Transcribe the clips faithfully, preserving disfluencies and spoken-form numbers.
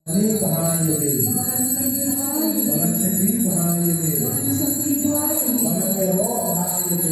Ani bha ïa me. Ba ngan shakri bha ïa me. Ba ngan ïaroh bha ïa me.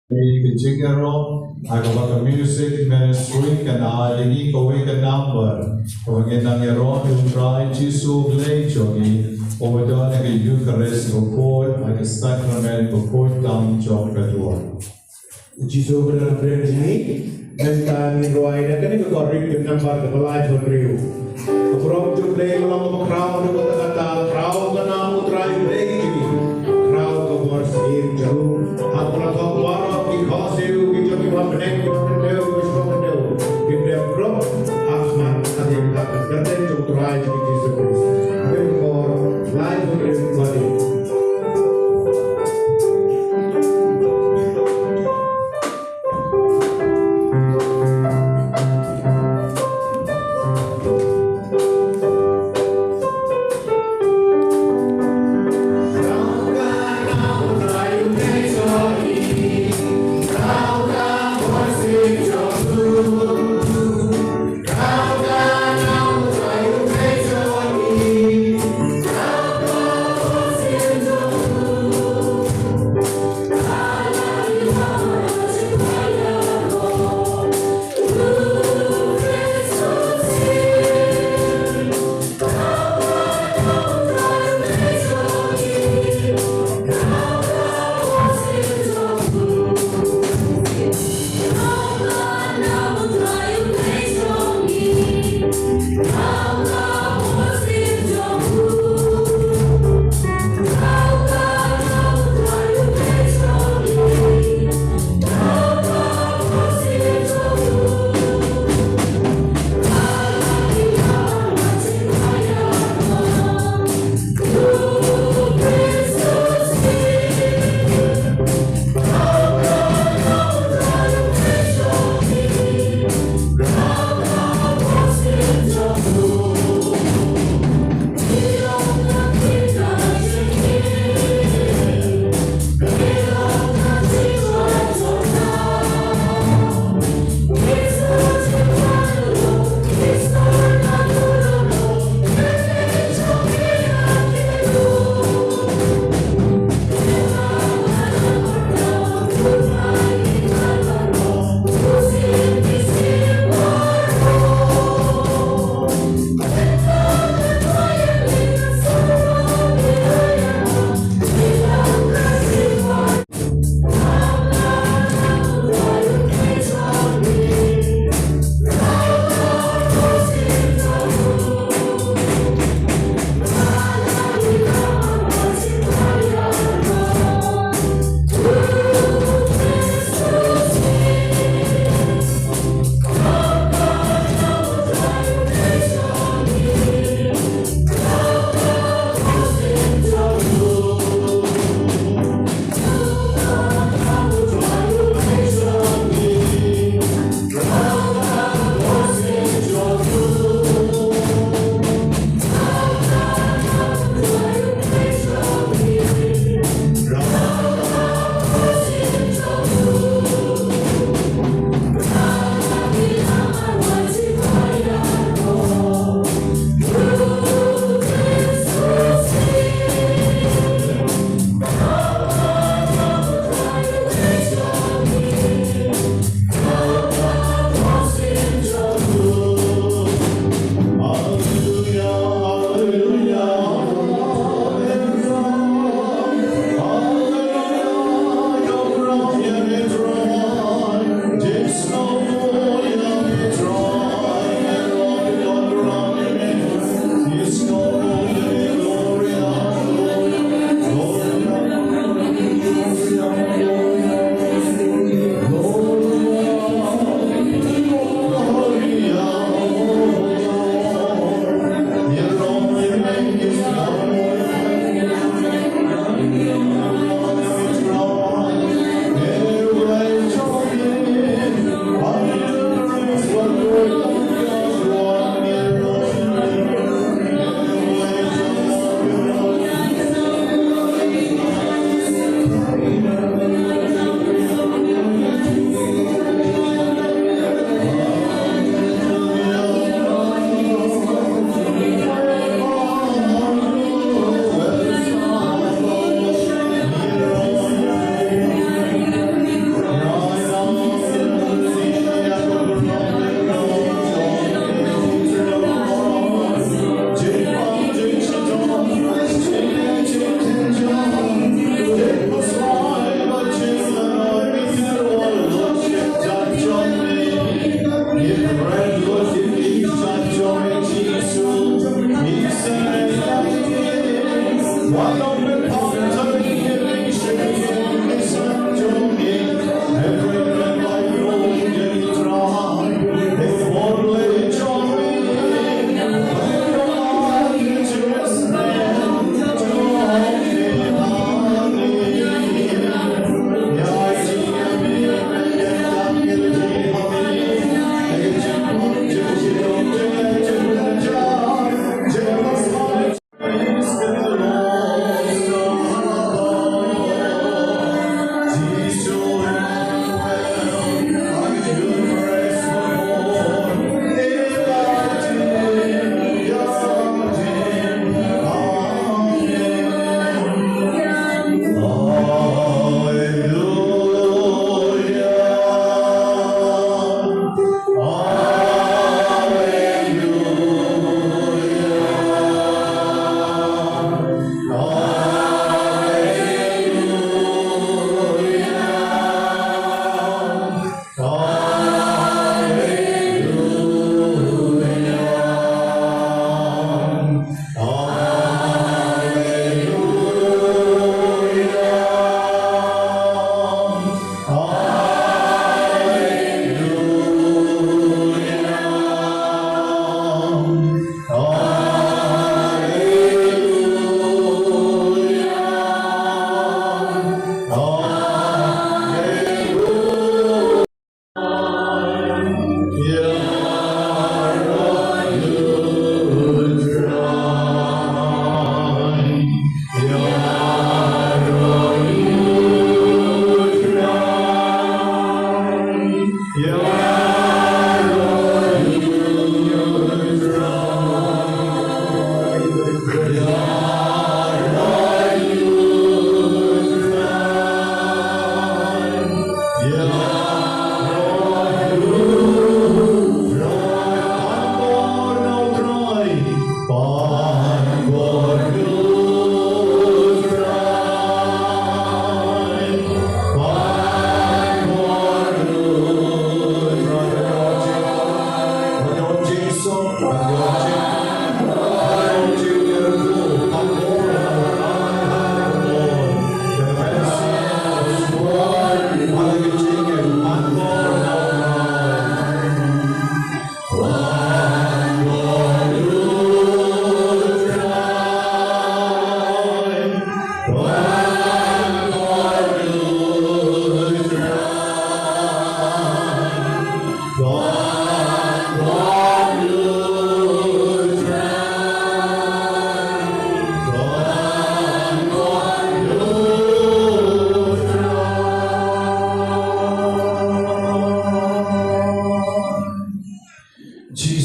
Ka jingïaroh ha kaba ka music ministry kan ai ïa ngi kawei ka number kaba ngin nang ïaroh ïa U Trai Jisu Blei jong ngi, uba don ha ka Eucharist bakhuid, ha ka sakrament bakhuid tam jong ka duwai. Jisu ba don ha pdeng jong ngi, mynta ngin rwai da kane ka korit ka nambar kaba laiphew hynriew. Ka burom jong U Blei ka long kaba khraw na ka bynta kata, khraw ka nam U Trai Blei jong ngi, khraw ka bor syiem jong u. Ha kaba la thok baroh ki khohsiew ki jong kiba bneng kiba kyndit kiba shnong kyndit, ki dep ruh ha khmat ka dei ka kyrteng jong U Trai jong ngi Jisu Khrist. Ka bor laiphew hynriew.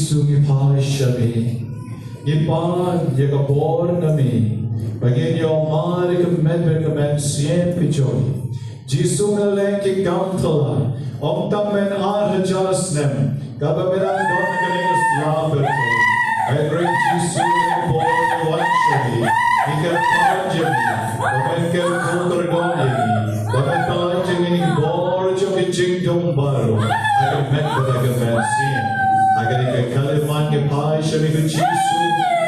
Jisu, ngi phai sha me. Ngi pan ïa ka bor na me ba ngin ïoh mad ïa ka met bad ka mynsiem ka jong me. Jisu, nga leh ki kam thala, ym tang man ar hajar snem, kaba me la don ha kane ka sla pyrthei. Hynrei Jisu, ka bor ka wan sha me. Ngi kyrpad ïa me ba men kyrkhu kyrdon ïa ngi, ba men pynlait ïa ngi na ki bor jong ki jingdum baroh ha ka met bad ha ka mynsiem. Ha kane ka kali mat ngi phai sha me ko Jisu,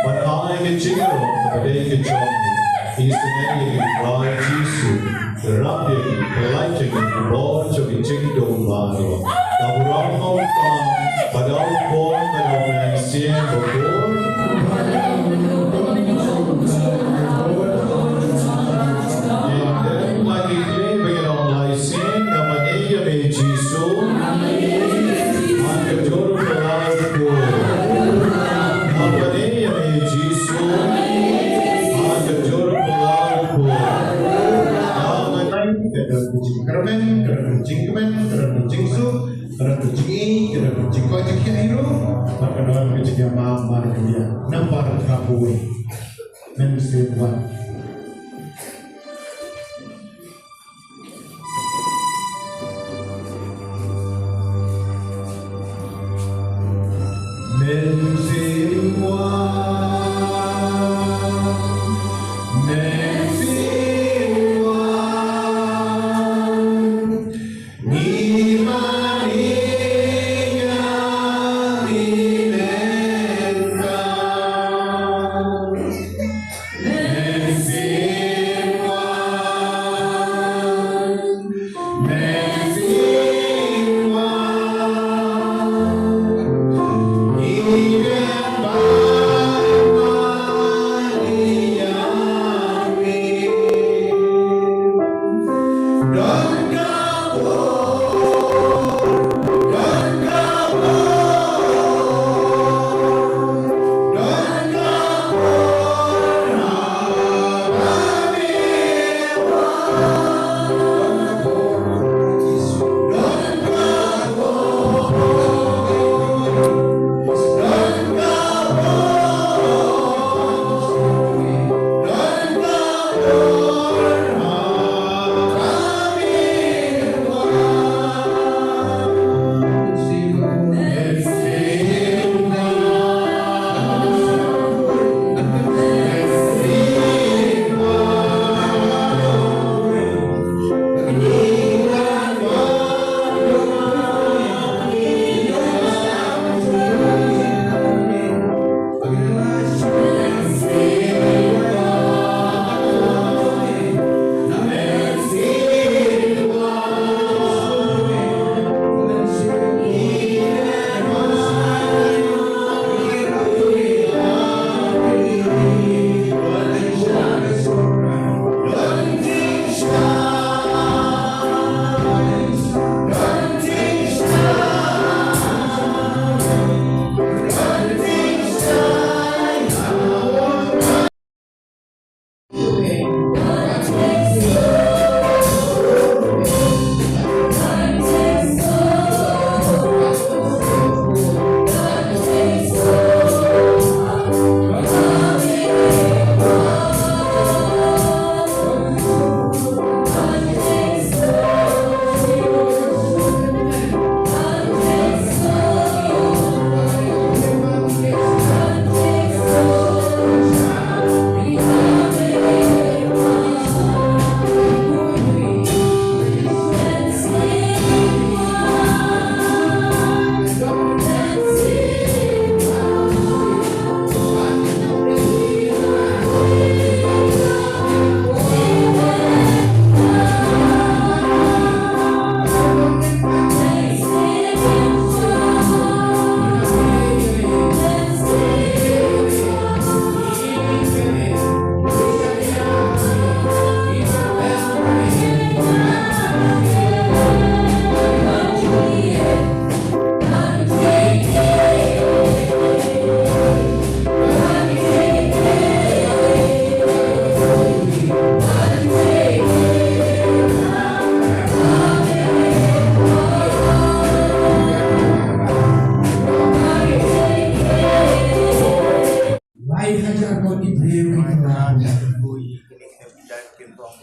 ban ai ka jingïarap kaba dei ka jong me. Isynei ïa ngi ko Trai Jisu. Ïarap ïa ngi, pynlait ïa ngi na ki bor jong ki jingdum baroh. Da u burom u Kpa bad u Khun bad u Mynsiem Bakhuid. Ïa, dei ba ngi khlieh ba ngin ong lai sien, Nga mane ïa me Jisu. Ha ka dur palat khuid. Nga mane ïa me Jisu. Ha ka dur palat khuid. Nga mane. Ka don ka jingkyrmen, ka don ka jingkmen, ka don ka jingsuk, ka don ka jingïeit, ka don ka jingkoit jingkhiah hi ruh, bad ka don ka jingïamap marwei. Nambar khatwei. Mynsiem wan. Mynsiem wan. Mynsiem wan. Ngi mane ïa me mynta.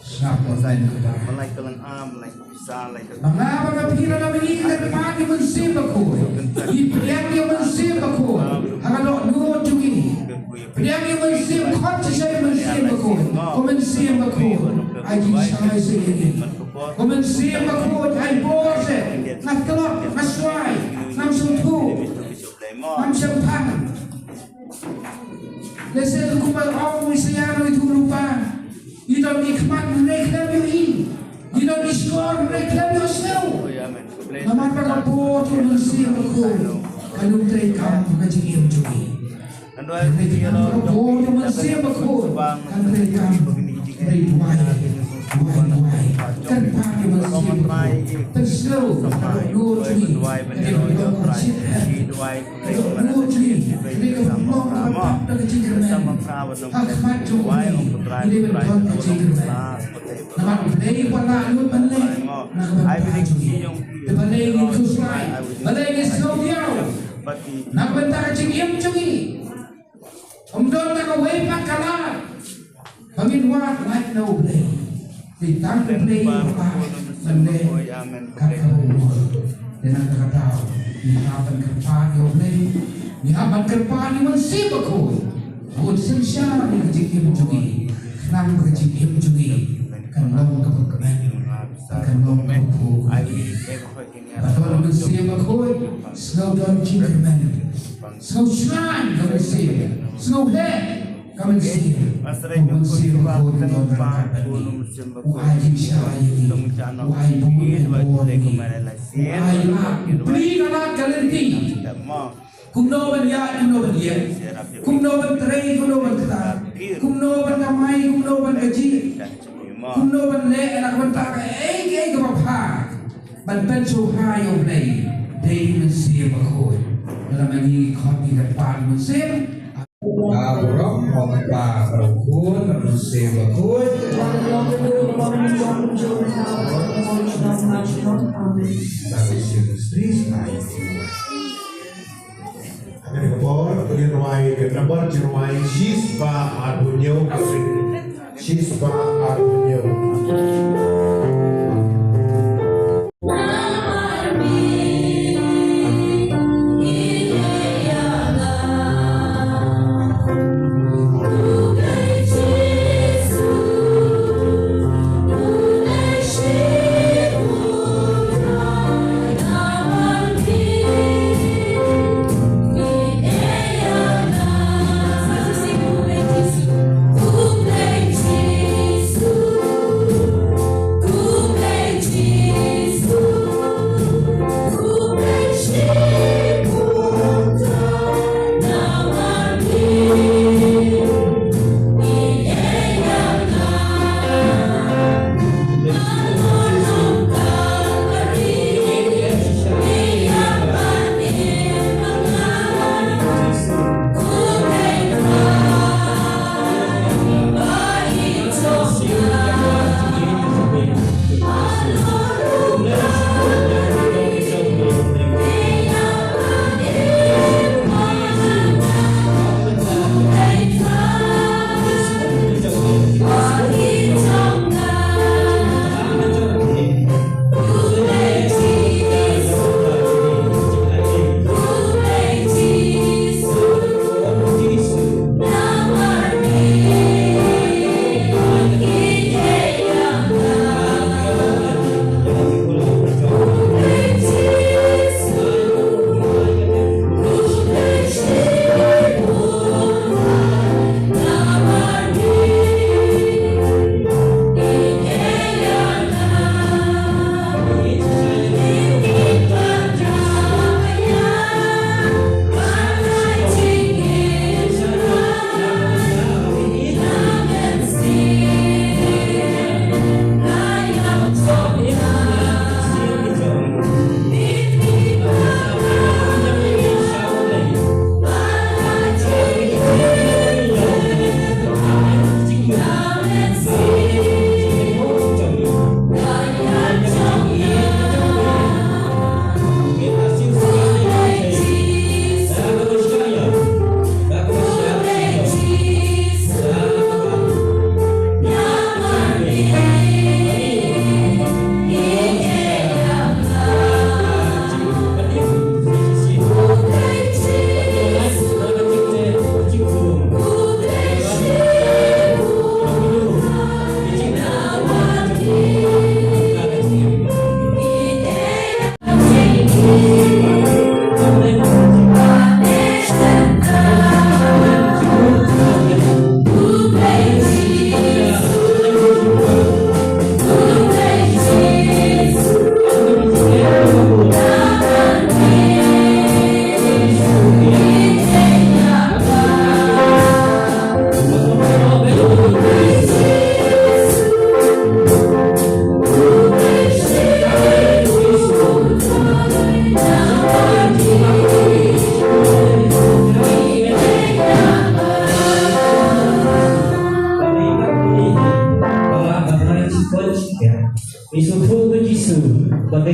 Sngap, Malai ka lyngkha, Malai ka pisa, Malai ka. Ba nga bad phi lem bad ngi ngi kyrpad ïa u Mynsiem Bakhuid. Ngi pdiang ïa u Mynsiem Bakhuid ha ka dohnud jong ngi. Pdiang ïa u Mynsiem, khot shisha ïa u Mynsiem Bakhuid. Ko Mynsiem Bakhuid, ai jingshisha ïa ngi. Ko Mynsiem Bakhuid, ai bor shisha. Nga tlot, nga shwai, ngam sngewthuh, ngam shemphang. Lehse kumba ong u Isaïah, ngi ïathuhlypa, ngi don ki khmat, hynrei khlem ïohi. Ngi don ki shkor, hynrei khlem ïohsngew. Namar ba ka bor jong u Mynsiem Bakhuid kan ym treikam ha ka jingim jong ngi. Hynrei namar ba ka bor jong u Mynsiem Bakhuid kan treikam. Hynrei duwai, duwai, duwai. Kyrpad ïa u Mynsiem Bakhuid. Pynsngew ïa ka dohnud jong ngi. Ka dei ban long ka jingkyrmen. Ka dohnud jong ngi ka dei ban long kaba pap da ka jingkyrmen. Ha khmat jong U Blei ka dei ban long ka jingkyrmen. Namar U Blei u la nud ban leh na ka bynta jong ngi. Te balei ngin khuslai, balei ngin sngew diaw na ka bynta ka jingim jong ngi? Ym don na kawei pat ka lad ba ngin wad lait na U Blei. Te tang U Blei uba lah ban leh kat kaba u mut. Te na kata ka daw ngi hap ban kyrpad ïa U Blei, ngi hap ban kyrpad ïa U Mynsiem Bakhuid ba un synshar ïa ka jingim jong ngi, khnang ba ka jingim jong ngi kan long kaba kmen, kan long kaba phuh. Ba don U Mynsiem Bakhuid, sngew don jingkyrmen. Sngew shngaiñ ka mynsiem, sngew heh ka mynsiem. U Mynsiem Bakhuid u don ryngkat bad ngi. U ai jingshisha ïa ngi. U ai bor ïa ngi. U ai lad, u plie ka lad ka lynti. Kumno ban ïaid, kumno ban ïeng. Kumno ban trei, kumno ban ktah. Kumno ban kamai, kumno ban kajih. Kumno ban leh na ka bynta kaei kaei kaba bha ban pynsngewbha ïa U Blei. Dei U Mynsiem Bakhuid. Lada ma ngi khot ngi kyrpad ïa U Mynsiem. Abraham, Kpa, Khun, Mynsiem Bakhuid. Amen. Ka dei ka por, ngin rwai ka number jingrwai shispah arphew hynñiew, shispah arphew hynñiew.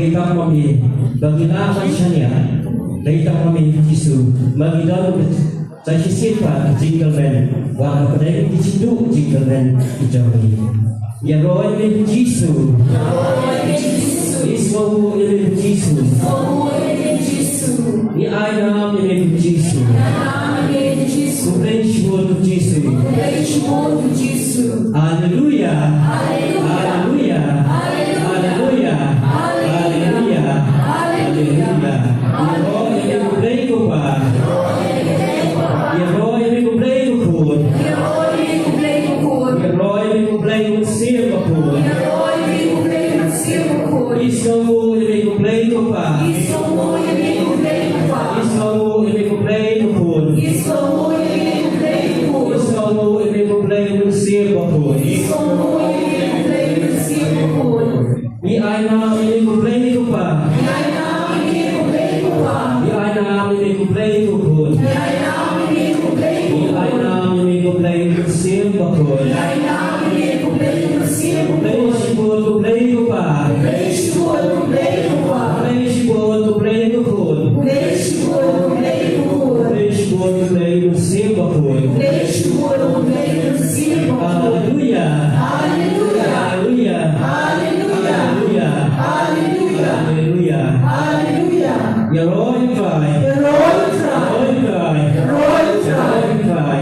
Dei tang ma me ba ngi lah ban shaniah. Dei tang ma me Jisu ba ngi don sa shisien pat ka jingkyrmen. Wat hapdeng ki jingduh jingkyrmen ki jong ngi. Ïaroh ïa me Jisu. Isngewbha ïa me Jisu. Ngi ai nam ïa me Jisu. Khublei shibun Jisu. Haleluya. Haleluya. Haleluya. Haleluya. Haleluya. Ïaroh ïa me ko Blei ko Pa. Ïaroh ïa me ko Blei ko Khun. Ïaroh ïa me ko Blei Mynsiem Bakhuid. Isngewbha ïa me ko Blei ko Pa. Isngewbha ïa me ko Blei ko Khun. Isngewbha ïa me ko Blei Mynsiem Bakhuid. Ngi ai nam ïa me ko Blei ko Pa. Ngi ai nam ïa me ko Blei ko Khun. Ngi ai nam ïa me ko Blei Mynsiem Bakhuid. Khublei shibun ko Blei ko Pa. Khublei shibun ko Blei ko Khun. Khublei shibun ko Blei Mynsiem Bakhuid. Haleluya. Haleluya. Haleluya. Ïaroh ïa u Trai. Ïaroh ïa u Trai.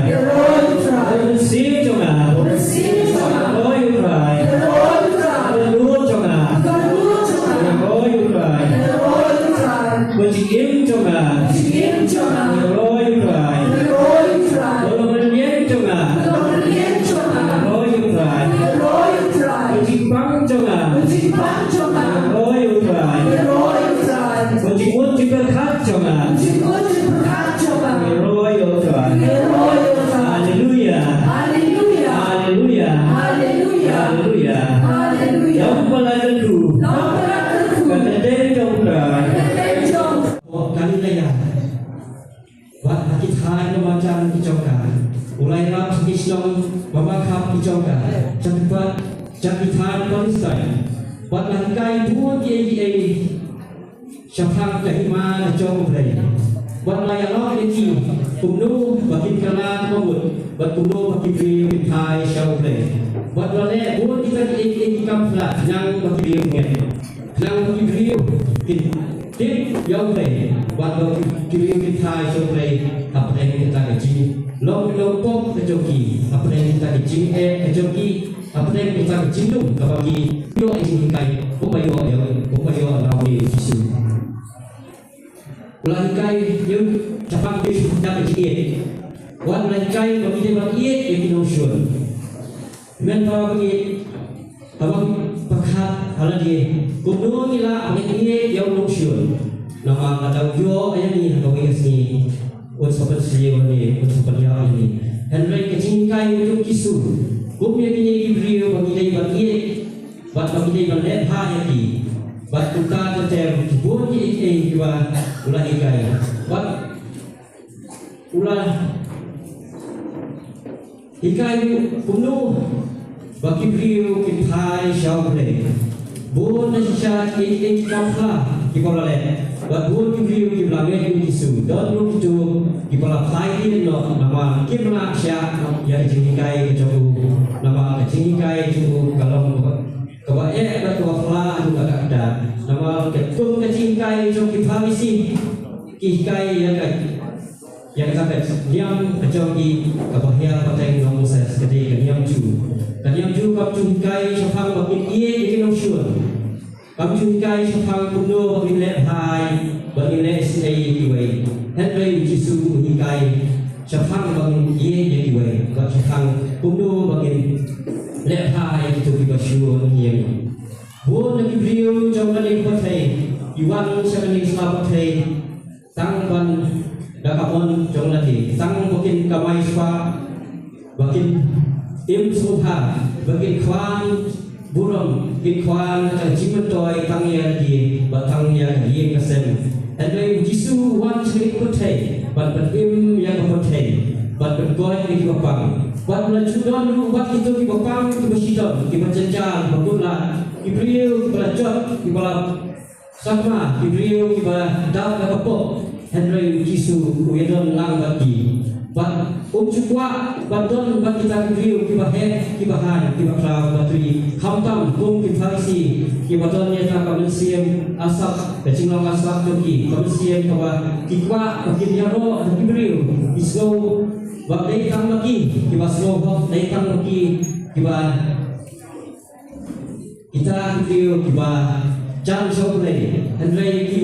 Mynsiem jong nga. Ïaroh ïa u Trai. Ka dohnud jong nga. Ïaroh ïa u Trai. Ka jingim jong nga. Ïaroh ïa u Trai. Ka longrynïeng jong nga. Ïaroh ïa u Trai. Ka jingpang jong nga. Ïaroh ïa u Trai. Ka jingmut jingpyrkhat jong nga. Ïaroh ïa u Trai. Haleluya. Haleluya. Haleluya. Ïa u ba la kyrkhu. Ka kyrteng jong u Trai. Ka Galilea. Bad ha ki thaiñ ba marjan ki jong ka, u la ïarap sha ki shnong ba markhap ki jong ka, sha ki thaiñ Palestine. Bad la hikai bun kiei kiei shaphang ka hima ka jong U Blei. Bad la ïalok ïa ki kumno ba kin kylla kaba mut, bad kumno ba ki briew kin phai sha U Blei. Bad la leh bun kita kiei kiei ki kam phla khnang ba ki briew kin ngeit. Khnang ba ki briew kin tip ïa U Blei, bad ba ki briew kin phai sha U Blei hapdeng kata ka jinglong pop ka jong ki, hapdeng kata ka jingeh ka jong ki, hapdeng kata ka jinglong kaba ki ïoh ïa ka jinghikai, kumba ïoh ïa, kumba ïoh ïa u Jisu. U la hikai ïa u shaphang kata ka jingeh. Wat la hikai ba ki dei ban ïeit ïa ki nongshun. Mynta ba ngi, haba ngi pyrkhat ha lade, kumno ngi lah ban ïeit ïa u nongshun? Namar lada u ïoh ïa ngi ha kawei ka sngi, un sa pynshlur ïa ngi, un sa pynïap ïa ngi. Hynrei ka jinghikai u Jisu, kum ïa kine ki briew ba ngi dei ban ïeit, bad ba ngi dei ban leh bha ïa ki. Bad kumta ter ter ki bun kiei kiei kiba u la hikai. Bad u la hikai kumno ba ki briew kin phai sha U Blei. Bun na shisha kiei kiei ki kam phla kiba u la leh. Bad bun ki briew kiba la ngeit ïa u Jisu. Don ruh kito kiba la phai dien noh namar kim lah shah ïa ka jinghikai ka jong u. Namar ka jinghikai ka jong u ka long kaba, kaba eh bad kaba phla haduh katta katta. Namar katkum ka jinghikai ka jong ki Pharisi, ki hikai ïa ka Ïa kata ka niam ka jong ki kaba hiar pateng jong u Moses, ka dei ka niam Jiw. Ka niam Jiw kam ju hikai shaphang ba kin ïeit ïa ki nongshun. Kam ju hikai shaphang kumno ba kin leh bha, ba kin leh isynei ïa kiwei. Hynrei u Jisu u hikai shaphang ba kin ïeit ïa kiwei, bad shaphang kumno ba kin leh bha ïa kito kiba shun ïa ngi. Bun na ki briew jong kane ka pyrthei ki wan sha kane ka sla pyrthei tang ban da ka mon jong lade, tang ba kin kamai spah, ba kin im sngewbha, ba kin kwah burom, kin kwah ka jingmyntoi tang ïa lade bad tang ïa ka ïing ka sem. Hynrei u Jisu u wan sha kane ka pyrthei ban pynim ïa ka pyrthei, ban pynkoit ïa kiba pang. Bad u la ju don ruh bad kito kiba pang, kiba shitom, kiba jynjar, kiba kut lad, ki briew kiba la jot, kiba la Sakma ki briew kiba dap da ka pop, hynrei u Jisu u ïadon lang bad ki. Bad um ju kwah ban don bad kita ki briew kiba heh kiba haiñ kiba khraw kiba tih, khamtam kum ki Pharisi kiba don ïa ka mynsiem asap, ka jinglong asap jong ki, ka mynsiem kaba ki kwah ba kin ïaroh da ki briew, ki sngew ba dei tang ma ki kiba sngew hok, dei tang ma ki kiba Kita ki briew kiba jan sha U Blei, hynrei ki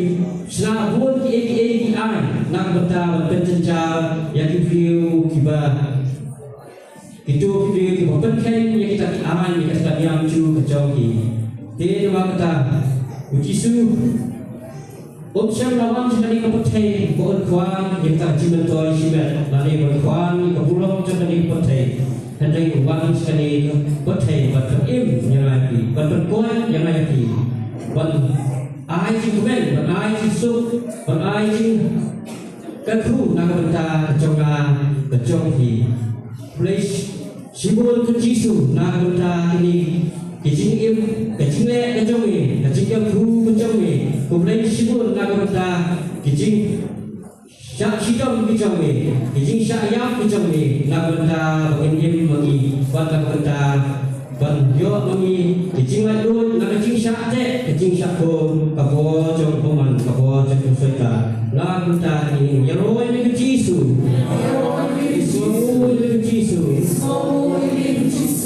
shna bun kiei kiei ki aiñ na ka bynta ban pynjynjar ïa ki briew kiba, kito ki briew kiba pynkheiñ ïa kita ki aiñ, ïa kita ki niam Jiw ka jong ki. Te namar kata, u Jisu um shym la wan sha kane ka pyrthei ba un khwan ïa ka jingmyntoi shimet lane ba un khwan ïa ka burom jong kane ka pyrthei. Hynrei u wan sha kane ka pyrthei ban pynim ïa nga ïa phi, ban pynkoit ïa nga ïa phi, ban ai jingkmen, ban ai jingsuk, ban ai jingkyrkhu na ka bynta ka jong nga ka jong phi. Khublei shibun ko Jisu na ka bynta kine ki jingim, ka jingleh ka jong me, ka jingkyrkhu ka jong me. Khublei shibun na ka bynta ki jingshah shitom ki jong me, ki jingshah ïap ki jong me, na ka bynta ba ngin im ma ngi, bad na ka bynta ban ïoh ma ngi ki jinglaitluid na ka jingshah teh, ka jingshah kum, ka bor jong u bymman, ka bor jong u soitan. Na ka bynta kine ngi ïaroh ïa me ko Jisu. Ngi sngewnguh ïa me ko Jisu.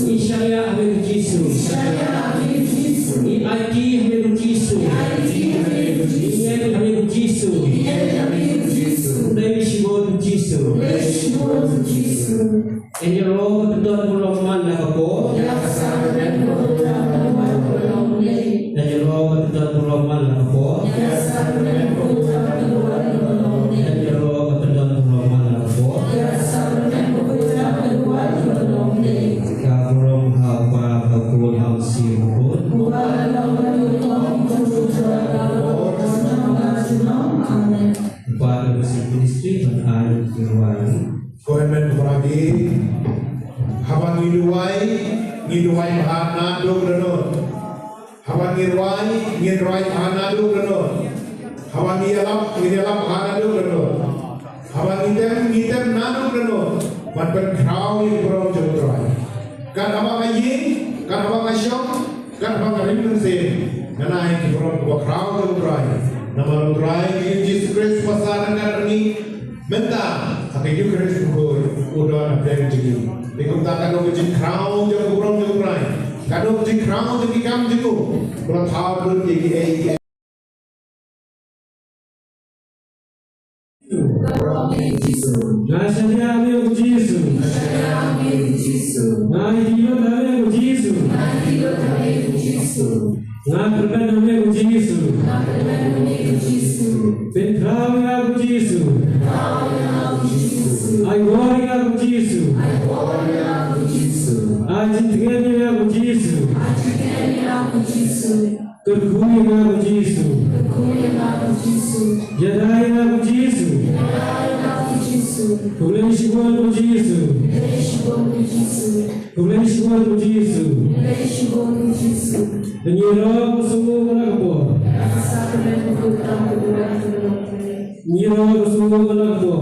Ngi shah ïa me ko Jisu. Ngi aiti ha me ko Jisu. Ngi ngeit ha me ko Jisu. Khublei shibun ko Jisu. Ngan ïaroh ban pyndon burom man la ka por. Ngan ïaroh ban pyndon burom man la ka por. Ngan ïaroh ban pyndon burom man la ka por. Ka burom ha u Kpa, ha u Khun, ha u Mynsiem Bakhuid. Amen. Ba ka Basic Ministry ban ai ki rwai. Ko hynmen ko para bangeit, haba ngi duwai, ngi duwai bha naduh naduh. Haba ngi rwai, ngi rwai bha naduh naduh. Haba ngi ïalap, ngi ïalap bha naduh naduh. Haba ngi tem, ngi tem naduh naduh. Ban pynkhraw ïa ka burom jong U Trai. Kat haba nga ïeng, kat haba nga shong, kat haba nga rim mynsiem, ngan ai ki burom kiba khraw ïa U Trai. Namar U Trai, U Jisu Khrist, ba sah ryngkat bad ngi mynta ha ka Eukharist Bakhuid, u don hapdeng jong ngi. Te kumta katno ka jingkhraw jong ka burom jong U Trai, katno ka jingkhraw jong ki kam jong u, ba la thaw lut ïa kiei kiei. Nga shaniah ha me ko Jisu. Nga aiti lut ha me ko Jisu. Nga kyrmen ha me ko Jisu. Pynkhraw ïa nga ko Jisu. Ai bor ïa nga ko Jisu. Ai jingtngen ïa nga ko Jisu. Kyrkhu ïa nga ko Jisu. Kyrkhu ïa nga ko Jisu. Ïada ïa nga ko Jisu. Ïada ïa nga ko Jisu. Khublei shibun ko Jisu. Khublei shibun ko Jisu. Khublei shibun ko Jisu. Khublei shibun ko Jisu. Ngi ïaroh ba sngewbha ka por. Ngi ïaroh ba sngewbha ka por.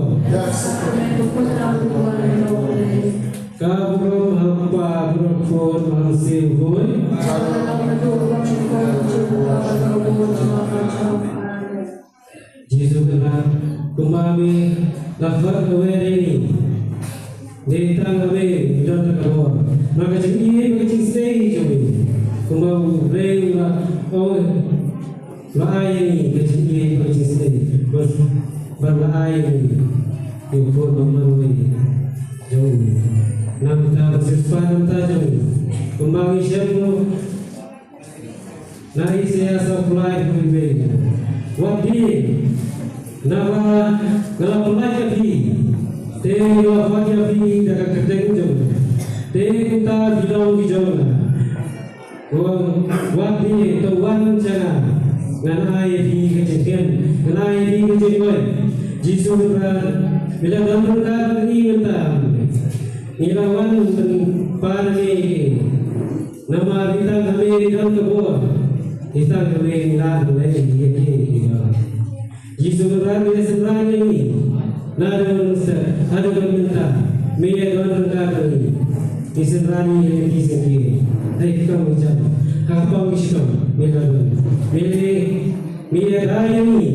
Ka burom ha u Kpa, bad ha u Khun, bad ha u Mynsiem Bakhuid. Jisu ka ong, kumba me la khot kawei na ïing, dei tang ha me ngi don ka bor. Namar ka jingïeit bad ka jingsnei jong me, kumba U Blei u la, u la ai ïa ngi ka jingïeit bad ka jingsnei, bad, bad la ai ïa ngi ïa u Khun ba marwei jong u. Namar kata ba shisha namar kata jong u, kumba ngi shem ruh na Isaïah sawphew lai, khatwei: Wat die, naba nga la pyllait ïa phi, te nga la hot ïa phi da ka kyrteng jong nga. Te kumta phi long ki jong nga. Wat die, to wan sha nga, ngan ai ïa phi ka jingkmen, ngan ai ïa phi ka jingkoit. Jisu u ong, me la don ryngkat bad ngi mynta, ngi la wan pynpaw ïa me. Namar dei tang ha me ngi don ka bor. Ita ka me ngi la leh ïa ki, ïa ki. Jisu ka rat me synran ïa ngi. Naduh mynstep haduh mynta me ïa don ryngkat bad ngi. Ngi synran ïa ki syngkien. Dei ka kong jam ha ka pang shitom me la don. Me, me ïa dei ïa ngi.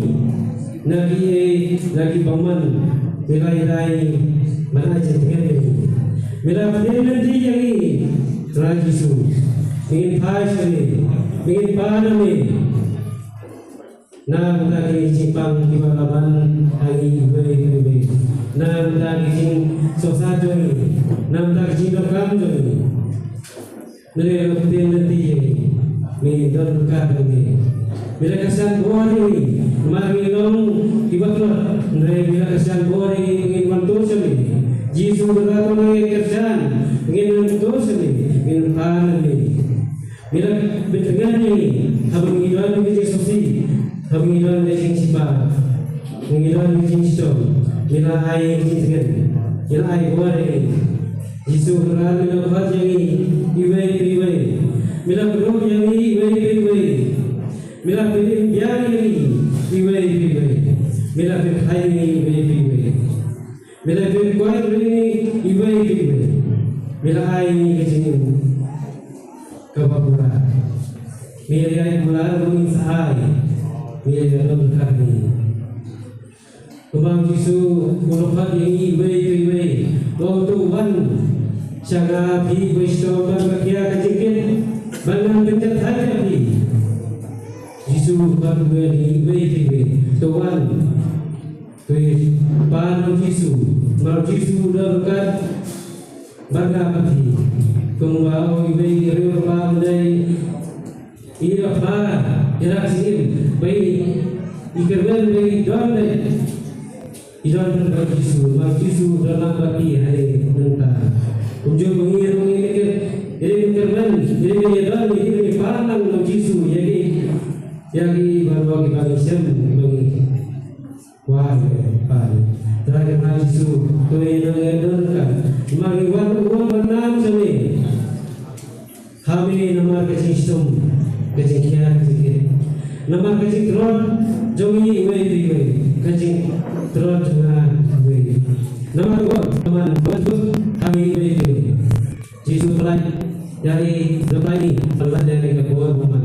Na kiei na ki bymman me la ïadei, me la ïadei. Me la pynlong ïa ngi, Trai Jisu. Me ngin phai sha me, me ngin pan na me. Na bynta ki jingpang kiba la ban ha ngi iwei pa iwei. Na bynta ki jingsngewsih jong ngi. Na bynta ki jingdonkam jong ngi. Me la pynlong ïa ngi, me don ryngkat bad ngi. Me la kyrshan bor ïa ngi, namar ngi long kiba tlot. Hynrei me la kyrshan bor ïa ngi, ngin wan tur sha me. Jisu ka rat me la kyrshan, ngin wan tur sha me, ngin pan na me. Me la pyntngen ïa ngi haba ngi don ka jingsngewsih, haba ngi don ka jingshemphang, ngi don ka jingshitom. Me la ai jingtngen, me la ai bor ïa ngi. Jisu ka rat me la khot ïa ngi iwei pa iwei. Me la kyrkhu ïa ngi iwei pa iwei. Me la pynbiang ïa ngi iwei pa iwei. Me la pynkheiñ ïa ngi iwei pa iwei. Me la pynkoit ïa ngi iwei pa iwei. Me la ai ïa ngi ka jingim kaba pura. Me la ai pura ba ngin sa ai. Me la don ryngkat bad ngi. Kumba u Jisu u la khot ïa ngi iwei pa iwei, u ong, to wan sha nga phi kiba shitom bad ba khia ka jingkit, bad ngan pynjahthait ïa phi. Jisu u khot ïa ngi iwei pa iwei, to wan. To ïa pan na u Jisu, namar u Jisu u don ryngkat bad nga bad phi. Kumba u ong iwei i riewrypa, u dei i riewrypa, i rak jingim, ba i kyrmen ba i don, ba i don bad u Jisu, namar u Jisu u don lang bad phi ha ïing mynta. Kumjuh ba ngi ruh ngi kyrmen, ngi kyrmen, ngi don, ngi kyrmen, pan lang na u Jisu ïa ki, ïa ki baroh kiba ngi shem, ba ngi Wa, pan. Trai ka Jisu, to ïa ngi don ka. Namar ngi wan, wan, wan nam sha me. Ha me namar ka jingshitom, ka jingkhia, ka jingkit. Namar ka jingtlot jong ngi iwei pa iwei, ka jingtlot jong nga iwei. Namar ka bor, namar ka bor, ha me iwei pa iwei. Jisu pynlait ïa ngi, pynlait ïa ngi, pynlait ïa ngi ka bor bymman.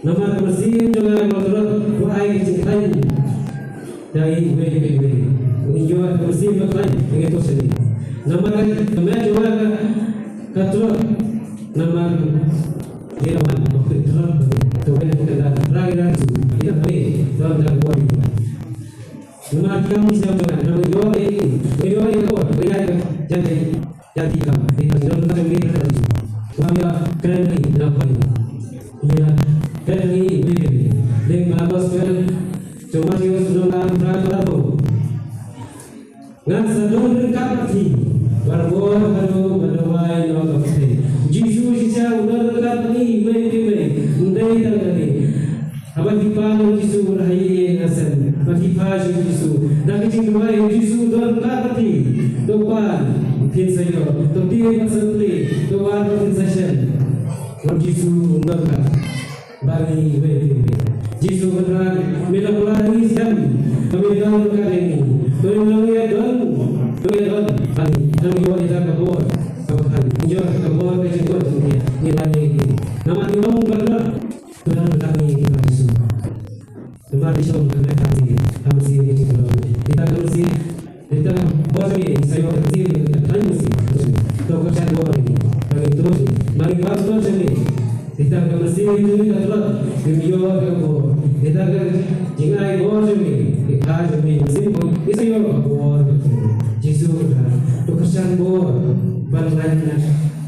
Namar ka mynsiem jong nga ka tlot, u ai ka jingkhlaiñ ïa ngi iwei pa iwei. Ngi ïoh ka mynsiem bakhlaiñ, ngi ïoh sha ngi. Namar ka met jong nga ka, ka tlot, namar ka ïa ka wan, ka tlot, ka wan ka da, ra ïa Jisu, ïa ka me, tlot da ka bor. Namar ki kam ki jam jong nga, namar ngi ïoh ïa, ngi ïoh ïa ka bor, ngi ïoh ïa ka, ïa ka, ïa ki kam, ïa ki kam jong nga, jong ngi, jong ngi. Namar ïa kren ngi, ïa kren ngi, ïa kren ngi, ïa kren ngi. Deng Markos kren, jong Matius, jong nga, jong nga, jong nga. Ngan sa don ryngkat bad phi, barabor haduh ba duwai noh ka pyrthei. Jisu shisha u don ryngkat bad ngi, iwei pa iwei, ym dei tang kane. Haba phi pan na u Jisu, u la ïeng ha shen. Haba phi pan na u Jisu, da ka jingduwai u Jisu u don ryngkat bad phi. To pan, phin sa ïoh. To tip bad sa plie. To wad bad phin sa shem. Namar u Jisu u don ryngkat bad ngi iwei pa iwei. Jisu u ong, me la pynlait ïa ngi shisha. Ba me don ryngkat bad ngi. To ngin long ïa don. To ngin long ïa don. Bad ngi. Ngi ïoh ïa ka bor. Ka bor. Ngi ïoh ka bor ka jingkhuid jong ngi. Ngi la ïeng. Namar ngi long bad Tuhan kami Tuhan Yesus. Tuhan Yesus kami kami kami Yesus. Kita kami kita bos kami saya kami kita kami Yesus. Tahu kerja dua kami kami terus kami pas terus kami. Kita kami Yesus kita terus kami yo kami kita kami jingai bos kami kita kami Yesus kita yo bos Yesus kita tu kerja bos ban lain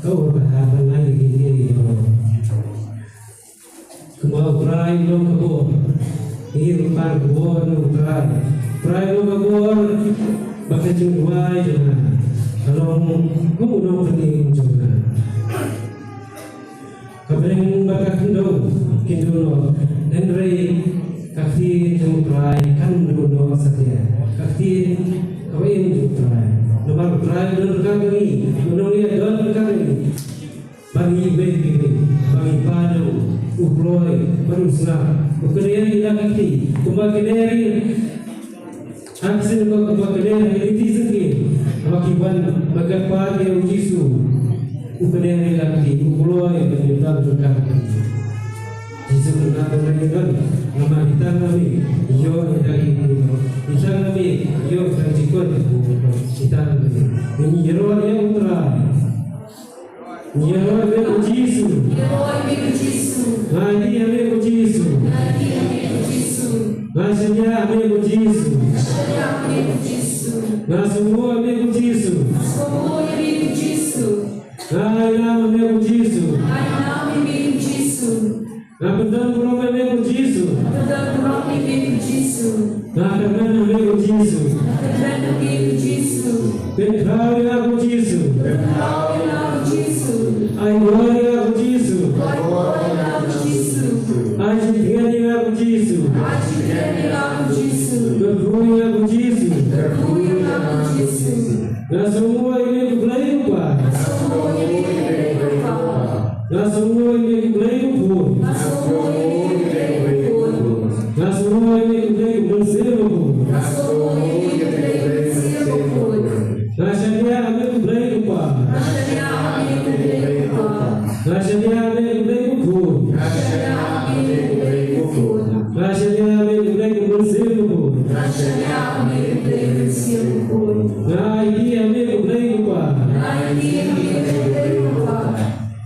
kau berharap ban lain di diri bos. Kumba u Trai u long ka bor. Ngi ruh pan ka bor na u Trai. U Trai u long ka bor. Ba ka jingduwai jong nga ka long kum u nongpynim jong nga. Ka bneng bad ka khyndew kin duh noh, hynrei ka ktien jong u Trai kan duh noh satia. Ka ktien kaba im jong u Trai. Namar u Trai u don ryngkat bad ngi, u nongïalam don ryngkat bad ngi. Ba ngi iwei pa iwei, ba ngi pan na u, U kloi bad u sngap, u kner ïa la ki kti, kumba kner ïa, ha ki sien ba kumba kner ïa ki kti jong ki, haba ki wan ban kyrpad ïa u Jisu. U kner ïa la ki kti, u kloi bad u sngap, u sngap. Jisu u kyrpad ïa la ki kti, namar ita nga me ïoh ïa la ki kti, ita nga me ïoh ïa la ki kti, ita nga me. Ngi ïaroh ïa u Trai. Ngi ïaroh ïa me ko Jisu. Ngi ïaroh ïa me ko Jisu. Nga ïeit ïa me ko Jisu. Nga ïeit ïa me ko Jisu. Nga shaniah ïa me ko Jisu. Nga shaniah ïa me ko Jisu. Nga sngewnguh ïa me ko Jisu. Nga sngewnguh ïa me ko Jisu. Nga aïlang ïa me ko Jisu. Nga aïlang ïa me ko Jisu. Nga pyndonburom ïa me ko Jisu. Nga pyndonburom ïa me ko Jisu. Nga kyrmen ïa me ko Jisu. Nga kyrmen ïa me ko Jisu. Pynkhraw ïa nga ko Jisu. Pynkhraw ïa nga ko Jisu. Ai bor ïa nga ko Jisu. Ai bor ïa nga ko Jisu. Ai jingthngan ïa nga ko Jisu. Ai jingthngan ïa nga ko Jisu. Kyrkhu ïa nga ko Jisu. Kyrkhu ïa nga ko Jisu. Nga sngewnguh ïa me ko Blei ko Kpa. Nga sngewnguh ïa me ko Blei ko Kpa. Nga sngewnguh ïa me ko Blei ko Khun. Nga sngewnguh ïa me ko Blei ko Khun. Nga sngewnguh ïa me ko Blei ko Mynsiem Bakhuid. Nga sngewnguh ïa me ko Blei ko Mynsiem Bakhuid. Nga shaniah ïa me ko Blei ko Kpa. Nga shaniah ïa me ko Blei ko Kpa. Nga shaniah ïa me ko Blei ko Khun. Nga shaniah ïa me ko Blei ko Khun. Nga shaniah ïa me ko Blei ko Mynsiem Bakhuid. Nga shaniah ïa me ko Blei ko Mynsiem Bakhuid. Nga aiti ïa me ko Blei ko Kpa. Nga aiti ïa me ko Blei ko Kpa.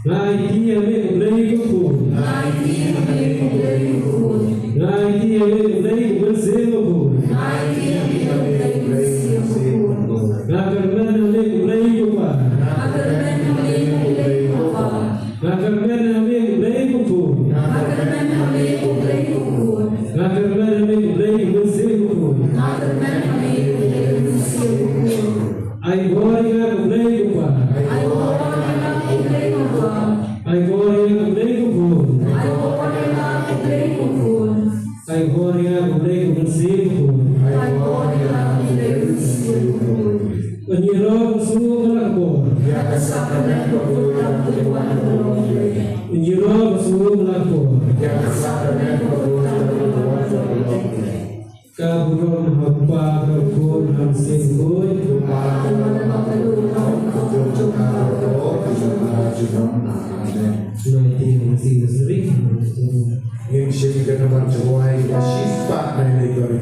Nga aiti ïa me ko Blei ko Khun. Nga aiti ïa me ko Blei ko Khun. Nga aiti ïa me ko Blei ko Mynsiem Bakhuid. Nga aiti ïa me ko Blei ko Mynsiem Bakhuid. Nga kyrmen ïa me ko Blei ko Kpa. Nga kyrmen ïa me ko Blei ko Kpa. Nga kyrmen ïa me ko Blei ko Khun. Nga kyrmen ïa me ko Blei ko Khun. Nga kyrmen ïa me ko Blei ko Mynsiem Bakhuid. Nga kyrmen ïa me ko Blei ko Mynsiem Bakhuid. Ai bor ïa nga ko Blei ko Kpa. Ai bor ïa nga ko Blei ko Kpa. Ai bor ïa nga ko Blei ko Khun. Ai bor ïa nga ko Blei ko Khun. Ai bor ïa nga ko Blei ko Mynsiem Bakhuid. Ai bor ïa nga ko Blei ko Mynsiem Bakhuid. Ngi ïaroh sngewnguh la ka por. Ïa ka sakrament bakhuid ka la wan ka long Blei. Ngi ïaroh sngewnguh la ka por. Ïa ka sakrament bakhuid ka la wan ka long Blei. Ka burom ha u Kpa bad ha u Khun bad ha u Mynsiem Bakhuid. Kumba ka long ha u kaba jong ka baroh ka jong ka junom. Amen. Nai ti ngi sing seri. Ngin shim ka namar jong u Blei ba shispah nai nai ka ri.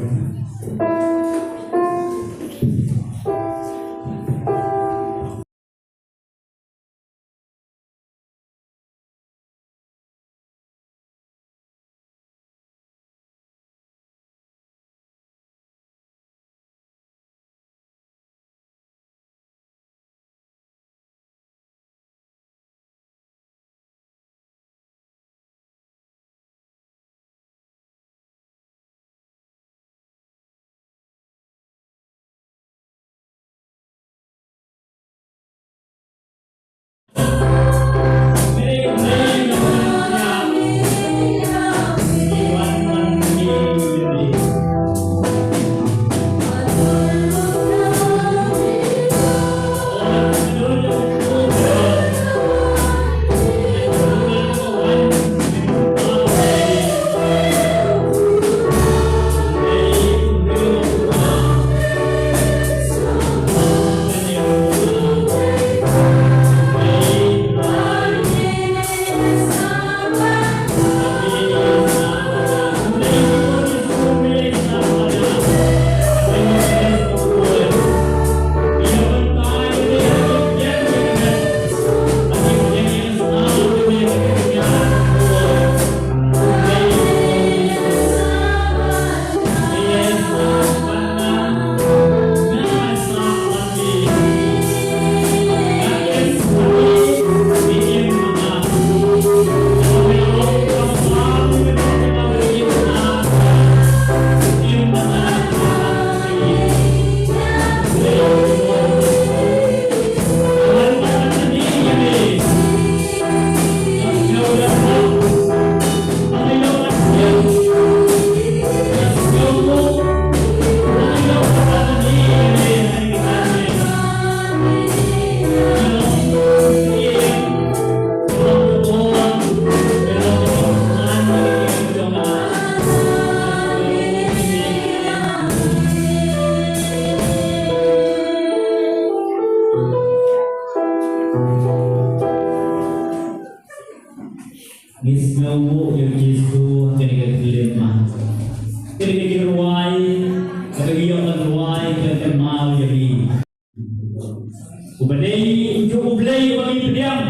Uba dei ujuh U Blei uba ngi pdiang.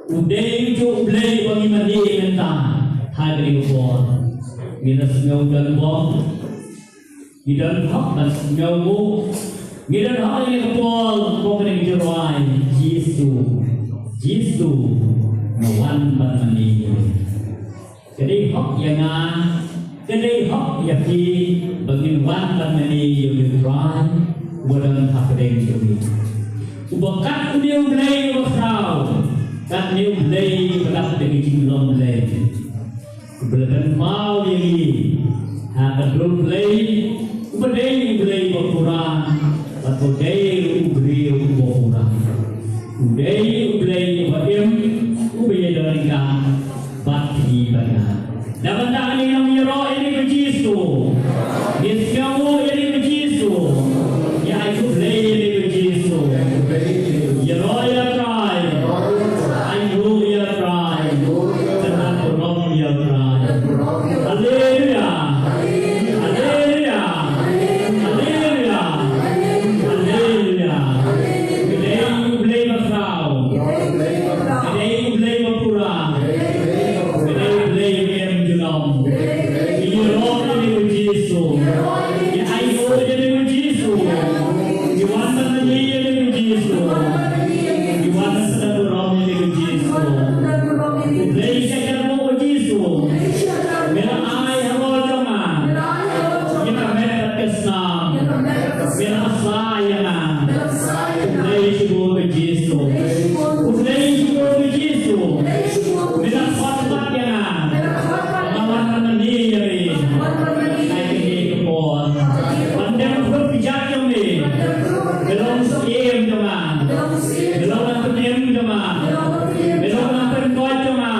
U dei ujuh U Blei uba ngi mane mynta. Ha kane ka por ngi da sngew don bor, ngi don hok ban sngewnguh, ngi don hok ïa kane ka por, ko kane ka jingrwai, Jisu, Jisu, nga wan ban mane ïa me. Ka dei hok ïa nga, ka dei hok ïa phi, ba ngin wan ban mane ïa u Trai uba don hapdeng jong ngi. Uba kat une U Blei uba khraw, kat une U Blei uba dap da ki jinglong Blei, uba la pynpaw ïa ngi ha ka dur Blei, uba dei U Blei uba pura, bad uba dei U Blei uba pura. U dei U Blei uba im, uba ïadon ryngkat bad phi bad nga. Da mynta ngi ïaroh ïa U Jisu. Ngi sngewnguh ïa U Jisu. Ïa ai khublei ïa U Jisu. Ïaroh ïa Trai. Ai nguh ïa Trai. Kyrpad burom ïa Trai. Haleluya. Haleluya. Haleluya. Haleluya. Ka dei U Blei ba khraw. Ka dei U Blei ba pura. Ka dei U Blei ba em junom. Ïaroh ïa U Jisu. Ïa ai nguh ïa U Jisu. Ïa wan ban mane ïa U Jisu. Ïa wan ban sdang burom ïa U Jisu. U Blei shah ïaroh ïa U Jisu. Me la ai halor jong nga ïa ka met bad ka snam. Me la sa ïa nga. Khublei shibun ïa U Jisu. Khublei shibun ïa U Jisu. Me la khot pat ïa nga. Nga wan ban mane ïa me. Ai kane ka por. Ban dem pynjah jong me. Me long syiem jong nga. Me long nongpynim jong nga. Me long nongpynkoit jong nga.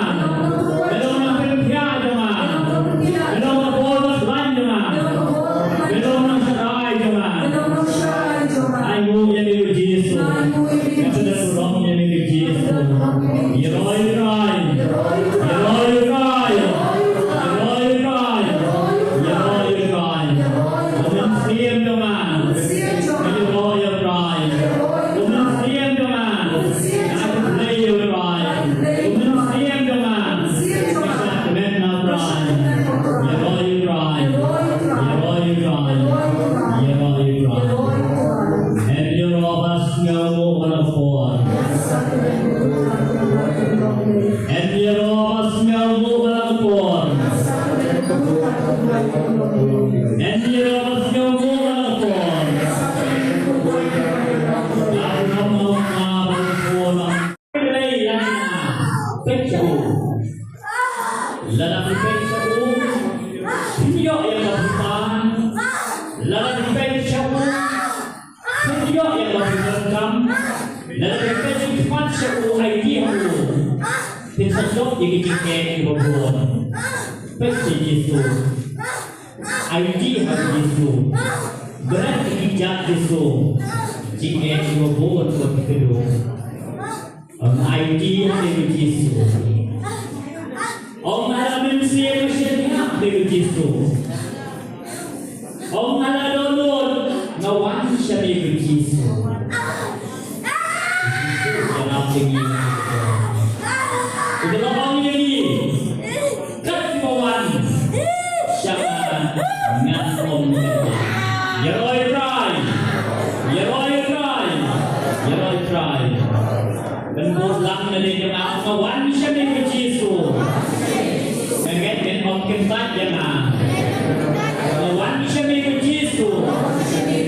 Me long nongpynthiah jong nga. Me long ka bor ba khlaiñ jong nga. Me long nongshakri jong nga. Ai nguh ïa me ko Jisu. Nga sdang burom ïa me ko Jisu. Ïaroh ïa Trai. Ïaroh ïa Trai. Ïaroh ïa Trai. Ïaroh ïa Trai. Kum u mynsiem jong nga. Ïaroh ïa Trai. Kum u mynsiem jong nga. Nga ai khublei ïa Trai. Kum u mynsiem jong nga. Nga shah kmen na Trai. Ïaroh ïa Trai. Ïaroh ïa Trai. Ïaroh ïa Trai. Em ïaroh ba sngewnguh ha kane ka por. Em ïaroh ba sngewnguh ha kane ka por. Em ïaroh ba sngewnguh ha kane ka por. Lada phi peit sha u, phin ïoh ïa ka bynta. Lada phi peit sha u, phin ïoh ïa ka bynta. Lada phi peit sha u, ai ïa u, phin sa jop ïa ka jingeh kaba bun. Peit sha Jisu. Ai ïa u Jisu. Bret ïa ka jingeh kaba bun kaba phi duh. Ong ai ïa u Jisu. Ong ha la mynsiem shaniah ïa u Jisu. Ong ha la dohnud nga wan sha me ko Jisu. Jisu ïarap ïa ngi. U la ong ïa ngi. Katba wan sha nga ngan ym kyntait. Ïaroh ïa Trai. Ïaroh ïa Trai. Ïaroh ïa Trai. Pynbud lang na lade jong nga, nga wan sha me ko Jisu. Nga ngeit men ym kyntait ïa nga. Nga wan sha me ko Jisu.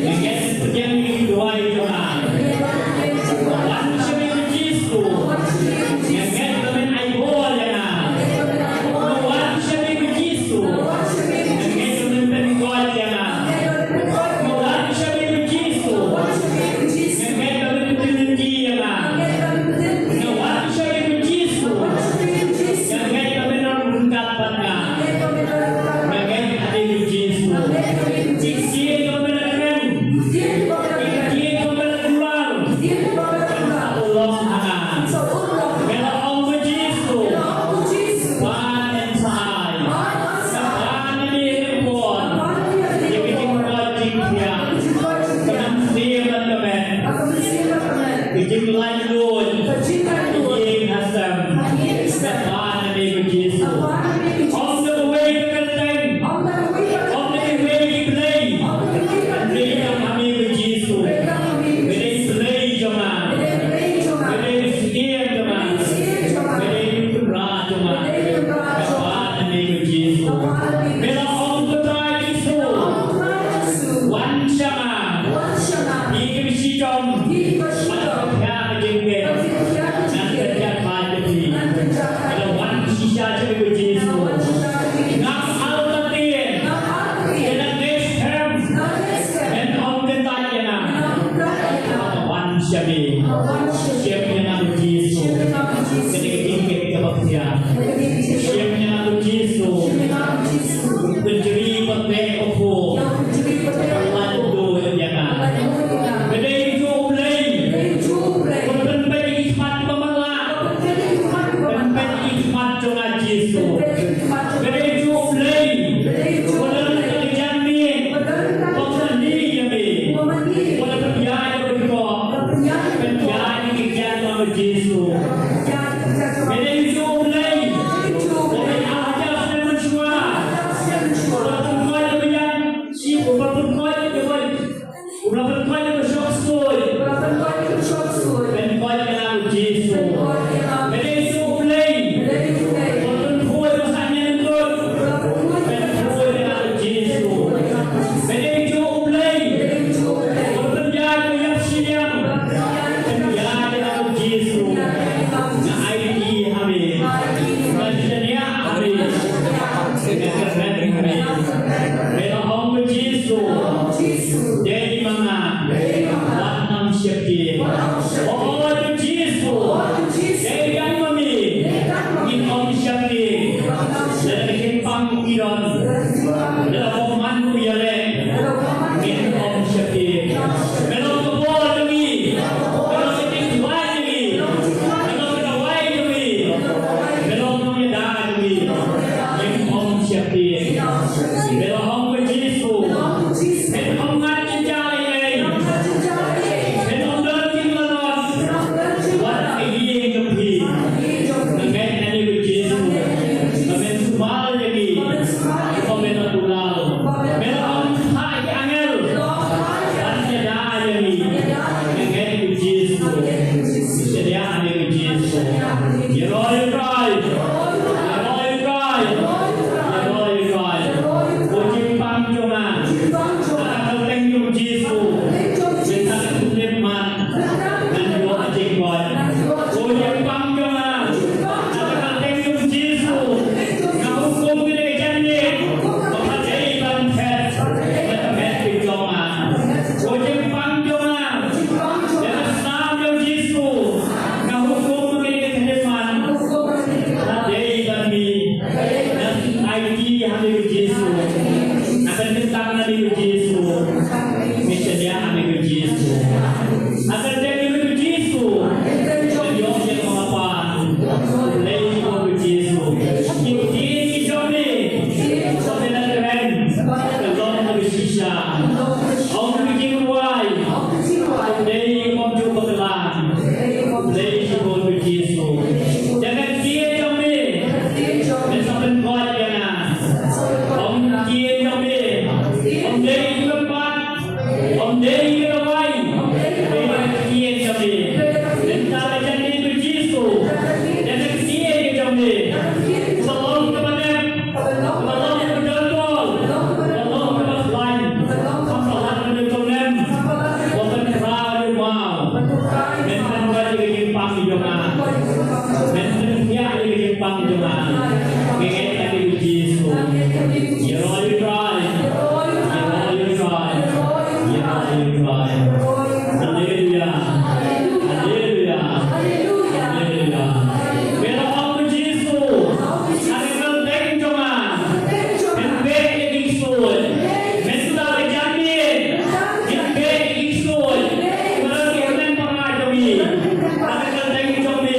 Nga ngeit men pdiang ïa ki duwai jong nga. Nga wan sha me ko Jisu. Nga ngeit ba men ai bor ïa nga. Nga wan sha me ko Jisu. Nga ngeit ba men pynkoit ïa nga. Nga wan sha me ko Jisu. Nga ngeit ba men pynlynti ïa nga. Nga wan sha me ko Jisu. Nga ngeit ba men ryngkat bad nga. Nga Jinglaitluid. Ka jinglaitluid. Ïing ha sem. Ka ïing ha sem. Nga pan ha me ko Jisu. Nga pan ha me ko Jisu. Ym da kawei ka kyrteng. Ym da kawei ka kyrteng. Ym da kawei ki blei. Ym da kawei ka blei. Hynrei tang ha me ko Jisu. Hynrei tang ha me ko Jisu. Me dei Blei jong nga. Me dei Blei jong nga. Me dei Syiem jong nga. Me dei Syiem jong nga. Me dei Tynrah jong nga. Me dei Tynrah jong nga. Nga pan ha me ko Jisu. Nga pan ha me ko Jisu. Me la ong ko Trai Jisu. Me la ong ko Trai Jisu. Wan sha nga. Wan sha nga. Phi kiba shitom. Phi kiba shitom. Bad phi kiba thiah ka jingpeit. Bad phi kiba thiah ka jingpeit. Ngan kynjah phai ïa phi. Ngan kynjah phai ïa phi. Nga la wan shisha sha me ko Jisu. Nga la wan shisha sha me ko Jisu. Ngam ar kyrkieh. Ngam ar kyrkieh. Te na next time. Na next time. Men ym kyntait ïa nga. Men ym kyntait ïa nga. Wan sha me. Wan sha me. Shim ïa nga ko Jisu. Shim ïa nga ko Jisu. Kane ka jingpeit kaba khia. Kane ka jingpeit. Shim ïa nga ko Jisu. Shim ïa nga ko Jisu. Pynjri pateng ko pho. Pynjri pateng ko pho. Lait duh ïa nga. Lait duh ïa nga. Me dei ujuh u Blei. Me dei ujuh u Blei. Uba pynpeit ïa ki khmat ba matlah. Uba pynpeit ïa ki khmat ba matlah. Pynpeit ïa ki khmat jong nga Jisu. Pynpeit ïa ki khmat jong nga. Me dei ujuh u Blei. Me dei ujuh u Blei. Uba don ha ka jingim. Uba don ha ka jingim. Uba mane ïa me. Uba mane ïa me. Uba la pynïaid ïa ka jingkoit. Uba la pynïaid ïa ka jingkoit. Pynïaid ïa ka jingkoit jong nga Jisu. Pynïaid ïa ka jingkoit jong nga Jisu. Me dei ujuh u Blei. Me dei ujuh u Blei. Uba la ïaid ha ka jingim mynshuwa. Uba la ïaid ha ka jingim mynshuwa. Uba la pynkoit ïa ka jingim. Uba la pynkoit ïa ka jingim. Uba la pynkoit ïa ka shong ksuid. Uba la pynkoit ïa ka shong ksuid. Pynkoit ïa nga ko Jisu. Pynkoit ïa nga. Me dei ujuh u Blei. Me dei ujuh u Blei. Uba la pynpoi ïa ka sahniang lyngkut. Uba la pynpoi ïa ka sahniang lyngkut. Pynpoi ïa nga ko Jisu. Me dei ujuh u Blei. Me dei ujuh u Blei. Uba la pynïaid ïa ka ïap shiliang. Uba la pynïaid ïa ka ïap shiliang. Pynïaid ïa nga ko Jisu. Pynïaid ïa nga ko Jisu. Nga aiti ha me. Nga aiti ha me. Nga shaniah ha me. Nga shaniah ha me. Nga kyrmen ha me. Me la ong ko Jisu. Dei ma nga. Wat nang sheptieng. Oi ko Jisu. Dei tang ma me. Ngin ym sheptieng. Lada ka jingpang kum i don. Lada ka bymman kum i ïaleh. Ngin ym sheptieng. Me long ka bor jong ngi. Me long ka jingkhuslai jong ngi. Me long ka dawai jong ngi. Me long ka nongïada jong ngi. Ngin ym sheptieng. Me la ong ko Jisu. Me ym ngat jynjar ei ei. Me ym don jinglalot. Wat ha ka ïing jong phi. Nga ngeit nangne ko Jisu. Ba men sumar ïa ngi. Ba men ïathuh. Me la ong phah ïa ki angel ban ïada ïa ngi. Nga ngeit ko Jisu. Shaniah nangne ko Jisu. Ïaroh ïa u Trai. Ïaroh ïa u Trai. Ïaroh ïa u Trai. Ko jingpang jong nga. Ha ka kyrteng jong u Jisu. Mynta ka khyllipmat. Ngan ïoh ka jingkoit. Ko jingpang jong nga. Ha ka kyrteng jong u Jisu. Nga hukum kane ka janmiet. Ba ka dei ban phet. Ba ka phet ka jong nga. Ko jingpang jong nga. Ïa ka snam jong u Jisu. Nga hukum kane ka khyllipmat. Ka dei ban mih. Nga aiti ha me ko Jisu. Nga pynkyntang ha me ko Jisu. Nga shaniah ha me ko Jisu. Nga kyrteng ha me ko Jisu. Nga ïoh ïa ka map. Khublei shibun ko Jisu. Ki ktien ki jong me. Jong me la kren. Ka long kaba shisha. Ong ki jingrwai. Khublei ïa ka bymjukbakla. Khublei shibun ko Jisu. Ïa ka ktien jong me. Me sa pynkoit ïa nga. Ong ka ktien jong me. Ym dei ka kyrpad. Ym dei ka dawai. Dei ka ktien jong me. Mynta ka janmiet ko Jisu. Ïa ka ktien jong me. Ka long kaba nep. Ka long kaba derdor, ka long kaba khlaiñ, ka long kaba khlaiñ, ka long kaba khlaiñ. Ba pynkhraw ïa u maw. Men pynkoit ïa ka jingpang jong nga. Men pynthiah ïa ka jingpang jong nga. Nga ngeit ha me ko Jisu. Ïaroh ïa u Trai. Ïaroh ïa u Trai. Ïaroh ïa u Trai. Haleluia. Haleluia. Haleluia. Me la ong ko Jisu. Ha ka kyrteng jong nga. Men beh ïa ki ksuid. Mynta ka janmiet. Men beh ïa ki ksuid. Ba la ki hynmen para jong ngi. Ha ka kyrteng jong me.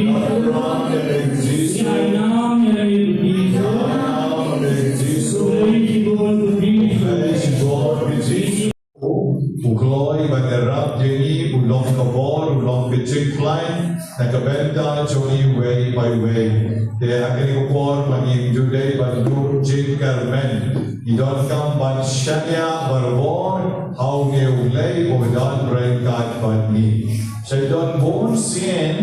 Jisu. Ïa ka nam ïa ka Jisu. Ïa ka nam ïa ka Jisu. U Blei shibun u Jisu. U Blei shibun u Jisu. U kloi ban ïarap ïa ngi, u long ka bor, u long ka jingkhlaiñ na ka bynta jong ngi uwei pa uwei. Te ha kane ka por ma ngim ju dei ban duh jingkyrmen, ngi donkam ban shaniah barabor ha une u Blei uba don ryngkat bad ngi. Sa don bun sien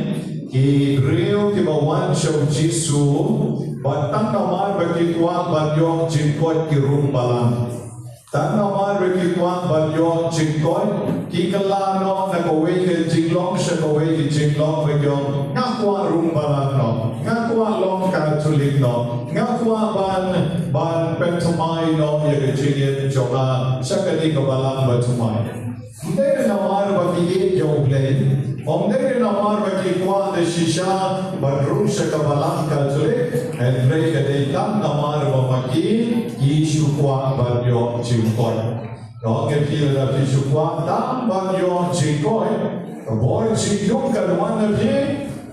ki briew kiba wan sha u Jisu, bad tang namar ba ki kwah ban ïoh jingkoit ki rung balang. Tang namar ba ki kwah ban ïoh jingkoit, ki kylla noh na kawei ka jinglong sha kawei ka jinglong, ba ki ong, nga kwah rung balang noh, nga kwah long Katholik noh, nga kwah ban, ban pynthymmai noh ïa ka jingim jong nga sha kane ka balang ba thymmai. Ym dei namar ba ki ïeit ïa U Blei, ym dei namar ba ki kwah da shisha ban rung sha ka balang Katholik, hynrei ka dei tang namar ba ma ki, ki shu kwah ban ïoh jingkoit. Ka ong ïa phi, lada phi shu kwah tang ban ïoh jingkoit, ka bor jingdum kan wan na phi,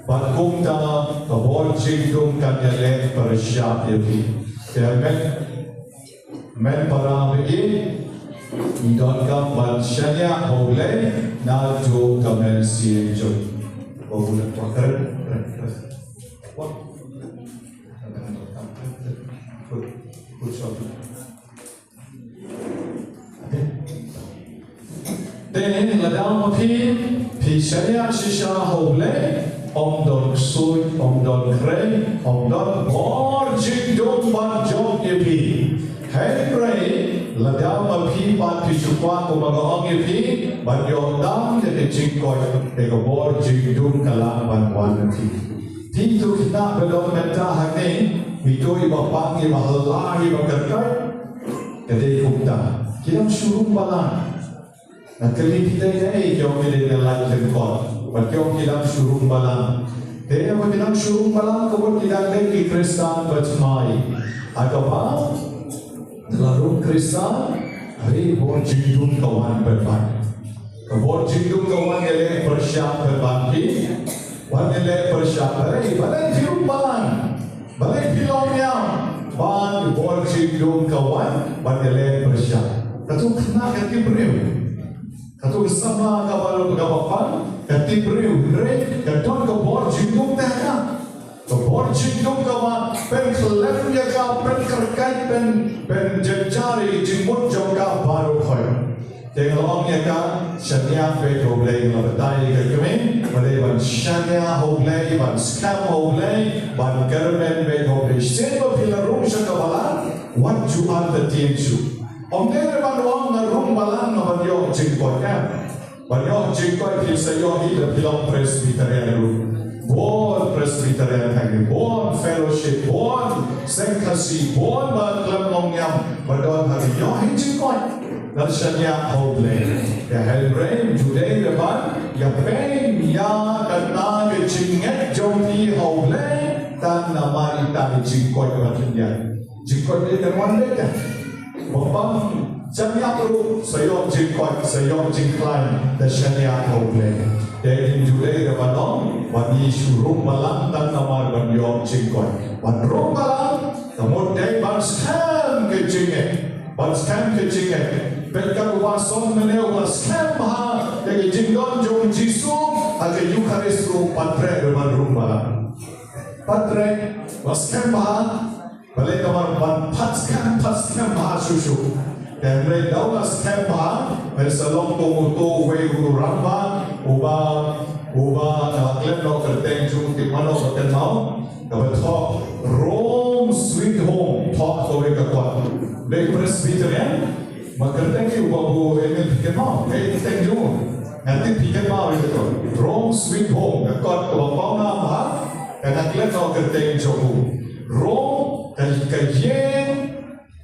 bad kumta ka bor jingdum kan ïaleh pyrshah ïa phi. Te met, met para baieit, ngi donkam ban shaniah ha U Blei naduh ka mynsiem jong ngi. Ba u la kwah kren, kren, kren. Kwah. Good, good job. Te lada ma phi, phi shaniah shisha ha U Blei, ym don ksuid, ym don khrei, ym don bor jingdum ban jop ïa phi. Hynrei lada ma phi pat phi shu kwah, kumba nga ong ïa phi, ban ïoh tang ïa ka jingkoit, te ka bor jingdum ka lah ban wan na phi. Phi to khynnah ba don mynta hangne, phi to iba pang, iba hylla, iba kyrkieh. Ka dei kumta. Ki dang shu rung balang. Nga kylli phi, dei, dei, ki ong ki dei na lait lyngkot. Bad ki ong ki dang shu rung balang. Te haba ki dang shu rung balang, ka mut ki dang dei ki Khristan bathymmai. Ha kaba la rung Khristan, hynrei bor jingdum ka wan pynban. Ka bor jingdum ka wan ïaleh pyrshah pynban phi. Wan ïaleh pyrshah, balei, balei phi rung balang? Balei phi long niam? Bad ka bor jingdum ka wan, wan ïaleh pyrshah. Kato ka khynnah ka tip briew. Kato ka samla kaba, kaba pang ka tip briew. Hynrei ka don ka bor jingdum te ha ka. Ka bor jingdum ka wan pynkhlem ïa ka, pynkyrkieh, pyn, pynjynjar ïa ka jingmut jong ka baroh khoit. Te nga ong ïa ka, shaniah beit ha U Blei, nga batai ïa ka kmie, ba dei ban shaniah ha U Blei, ban skhem ha U Blei, ban kyrmen beit ha U Blei. Shisien ba phi la rung sha ka balang, wat ju artatien shuh. Ym dei ban ong nga rung balang nga ban ïoh jingkoit, eh. Ban ïoh jingkoit phi sa ïoh hi da phi long Presbyterian ruh. Bun Presbyterian hangne, bun fellowship, bun seng Khasi, bun ba khlem long niam ba don ha ri, ïoh hi jingkoit. Ngan shaniah ha U Blei. Te hynrei ym ju dei da ban ïapeit ïa kata ka jingngeit jong phi ha U Blei tang namar ita ka jingkoit ba phin ïa. Jingkoit lei kan wan lei kan. Ba pang jam ïa ka ruh, sa ïoh jingkoit, sa ïoh jingkhlaiñ, da shaniah ha U Blei. Te ngin ju lei da ban ong, ba ngi shu rung balang tang namar ban ïoh jingkoit. Ban rung balang, ka mut dei ban skhem ka jingngeit. Ban skhem ka jingngeit. Peit ka u Bah Song mynne u la skhem bha ïa ka jingdon jong u Jisu ha ka Eukharist ruh, pat treh da ban rung balang. Pat treh, u la skhem bha. Balei? Namar ban pat skhem, pat skhem bha shuh shuh. Te hynrei da u la skhem bha, hynrei sa long kum uto uwei u rangbah uba, uba, uh, klet noh kyrteng jong u, tip mano ba kynmaw, kaba thoh Rome Sweet Home, thoh kawei ka kot. Dei Presbyterian, ma kyrteng u ba u Emil phi kynmaw, eh, kyrteng jong u. Nga tip phi kynmaw ïa ka kot. Rome Sweet Home, ka kot kaba pawnam bha, ka nga klet noh kyrteng jong u. Rome, ka, ka ïing,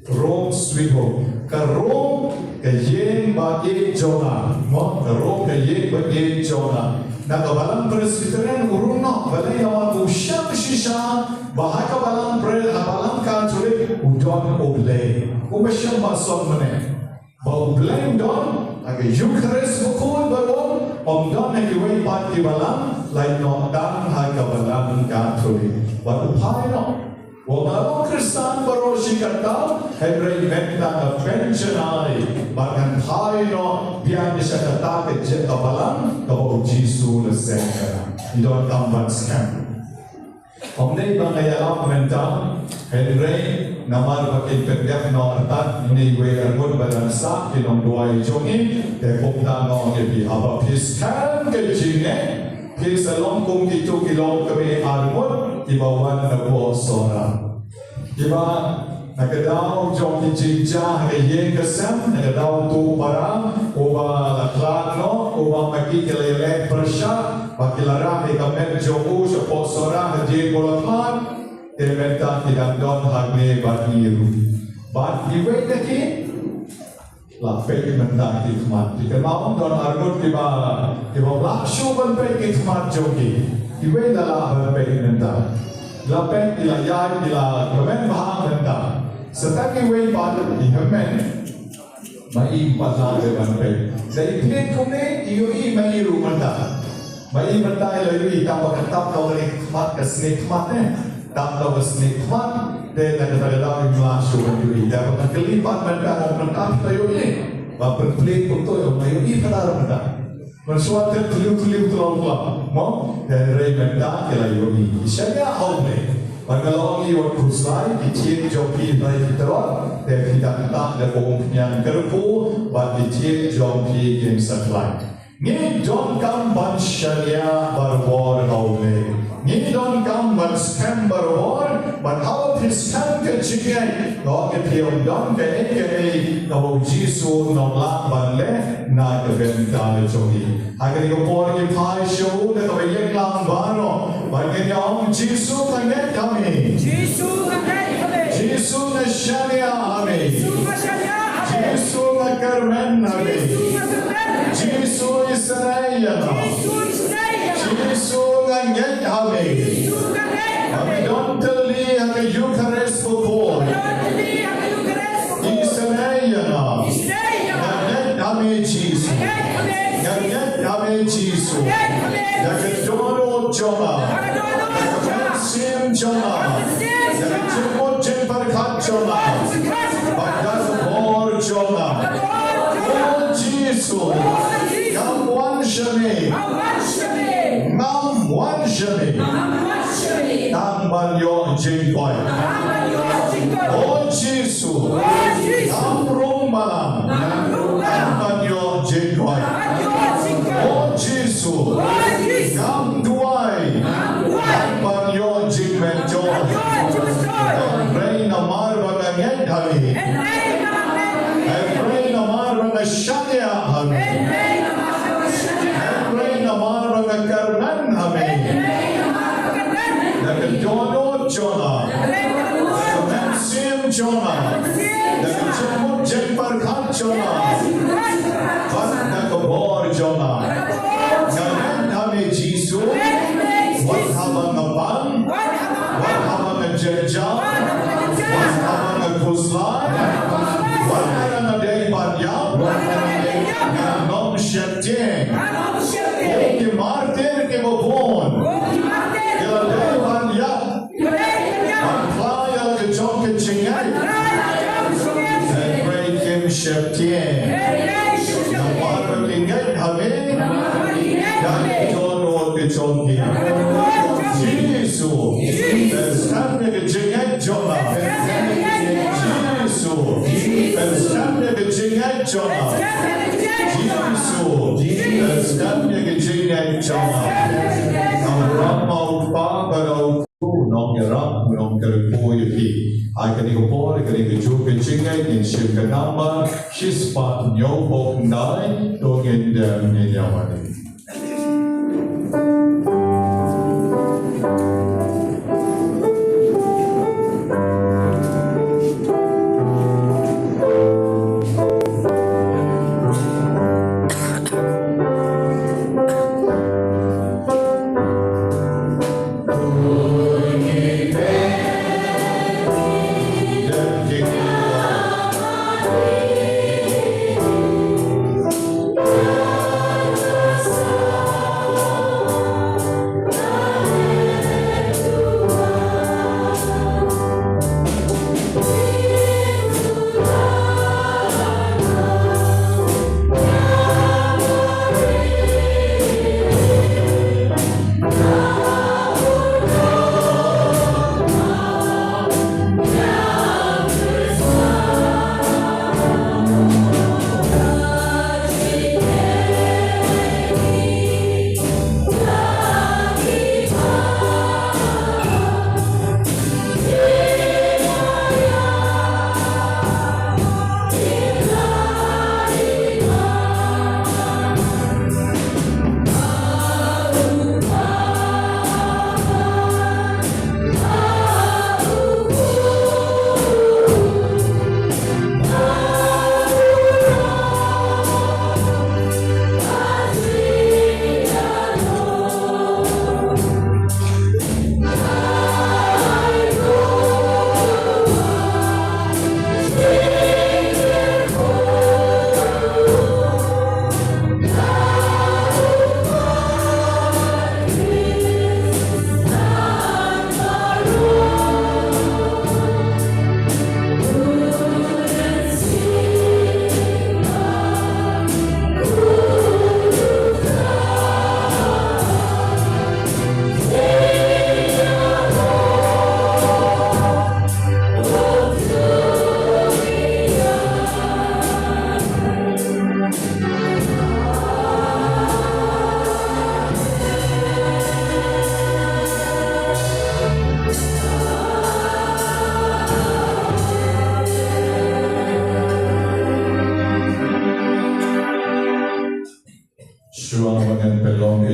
Rome Sweet Home. Ka Rome, ka ïing ba ïeit jong nga. Mo, ka Rome, ka ïing ba ïeit jong nga. Na ka balang Presbyterian u rung noh, balei? Namar u shem shisha ba ha ka balang Pre-, ha balang Katholik u don U Blei. U ba shem ba son mynne. Ba U Blei u don, ha ka Eukharist bakhuid ba don, ym don ha kiwei pat ki balang, lait noh tang ha ka balang Katholik. Bad u phai noh. Wa nga long Khristan baroh shi katta, hynrei mynta nga pynshai, bad ngan phai noh biang sha kata ka jaka balang, kaba u Jisu u la seng ïa nga. Ngi donkam ban skhem. Ym dei ba nga ïalap mynta, hynrei namar ba kin pynbiang noh artat ine iwei arngut ba dang sah ki nongduwai jong ngi, te kumta nga ong ïa phi, haba phi skhem ka jingngeit, phi sa long kum kito ki longkmie arngut kiba wan na poh Sohra. Kiba Ha ka daw jong ki jingjia ha ka ïing ka sem, ha ka daw uto u para uba la khlad noh, uba ma ki ki la ïaleh pyrshah, ba ki la rah ïa ka met jong u shapoh Sohra hadien ba u la khlad. Te mynta ki dang don hangne bad ngi ruh. Bad iwei na ki la peit mynta ki khmat. Ki kynmaw don arngut kiba, kiba lah shuh ban peit ki khmat jong ki. Iwei la lah ban peit mynta. La peit, ki la ïaid, ki la kmen bha mynta. Sa tang iwei pat i hynmen. Ma i pat la dei ban peit. Da i peit kumne, i ïohi ma i ruh mynta. Ma i mynta i la ïohi tang ba ka tap ka wari khmat, ka snieh khmat ne. Tap ka wari snieh khmat. Te na kata ka daw im lah shuh ban ïohi. Da ba ka kylli pat mynta, ong mynta phi la ïohi. Ba pynplie kumto ïa u, ma ïohi pat mynta. Mynshuwa te tliw tliw tlaw tlaw. Mo, hynrei mynta ki la ïohi. Shaniah ha U Blei. Bad nga la ong ïa wat khuslai, ki thied jong phi hynrei ki tlot, te phi dang tah da ka umphniang kyrkhu, bad ki thied jong phi kin sa khlaiñ. Ngi donkam ban shaniah barabor ha U Blei. Ngi donkam ban skhem barabor, bad haba phi skhem ka jingngeit, nga ong ïa phi ym don kaei kaei kaba U Jisu un ym lah ban leh na ka bynta jong ngi. Ha kane ka por ngi phai sha u da kaba ïeng lang baroh. Bad ngin ïa ong, Jisu nga ngeit ha me. Jisu nga ngeit ha me. Jisu nga shaniah ha me. Jisu nga shaniah ha me. Jisu nga kyrmen ha me. Jisu nga kyrmen ha me. Jisu isynei ïa nga. Jisu isynei ïa nga. Jisu nga ngeit ha me. Jisu nga ngeit ha me. Ba me don tylli ha ka Eucharist bakhuid. Ba me don tylli ha ka Eucharist bakhuid. Isynei ïa nga. Isynei ïa nga. Nga ngeit ha me Jisu. Nga ngeit ha me Jisu. Nga ngeit ha me Jisu. Da ka dohnud jong nga. Da ka dohnud jong nga. Da ka mynsiem jong nga. Da ka mynsiem jong nga. Da ka jingmut jingpyrkhat jong nga. Bad da ka bor jong nga. Da ka bor jong nga. O Jisu. O Jisu. Ngam wan sha me. Ngam wan sha me. Ngam wan sha me. Ngam wan sha me. Tang ban ïoh jingkoit. Tang ban ïoh jingkoit. O Jisu. O Jisu. Ngam rung balang. Ngam rung balang. Tang ban ïoh jingkoit. Tang ban ïoh jingkoit. O Jisu. O Jisu. Ngam duwai. Ngam duwai. Tang ban ïoh jingmyntoi. Tang ban ïoh jingmyntoi. Hynrei namar ba nga ngeit ha me. Hynrei namar ba nga ngeit ha me. Hynrei namar ba nga shaniah ha me. Hynrei namar ba nga shaniah ha me. Hynrei namar ba nga kyrmen ha me. Hynrei namar ba nga kyrmen ha me. Da ka dohnud jong nga. Da ka dohnud jong nga. Da ka mynsiem jong nga. Da ka jingmut jingpyrkhat jong nga. Bad da ka bor jong nga. Nga ngeit ha me Jisu. Wat haba nga pang. Wat haba nga jynjar. Wat haba nga khuslai. Wat haba nga dei ban ïap. Ngan ym sheptieng. Ko ki martir kiba bun. Ki la dei ban ïap. Ban phla ïa la ka jong ka jingngeit. Hynrei kim sheptieng. Namar ba ki ngeit ha me. Da ka dohnud ka jong ki. Jisu. Pynskhem ïa ka jingngeit jong nga. Jisu. Pynskhem ïa ka jingngeit jong nga. Jisu. Pynskhem ïa ka jingngeit jong nga. Nga burom ma u Kpa bad u Nongïarap, nongkyrkhu ïa phi. Ha kane ka por, kane ka juk ka jingngeit, ngin shim ka nambar shispah hynñiewphew khyndai, to ngin dem ngin ïa mane.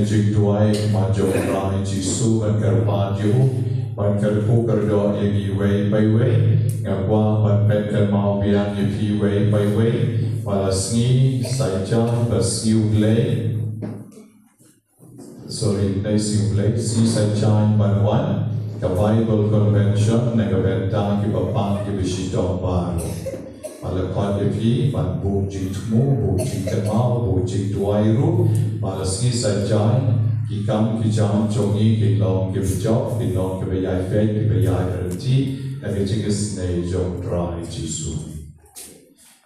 Jingduwai, man jong U Trai Jisu, ban kyrpad ïa u ban kyrkhu kyrdoh ïa ngi iwei pa iwei. Nga kwah ban pynkynmaw biang ïa phi iwei pa iwei ba la sngi Saitjaiñ, ba sngi U Blei, sorry, dei sngi U Blei, sngi Saitjaiñ ban wan ka Bible Convention na ka bynta kiba pang kiba shitom baroh. Ba la khot ïa phi ban buh jingthmu, buh jingkynmaw, buh jingduwai ruh ba la sngi Saitjaiñ ki kam ki jam jong ngi kin long kiba jop, kin long kiba ïai peit, kiba ïai ryntih na ka jingisynei jong U Trai Jisu.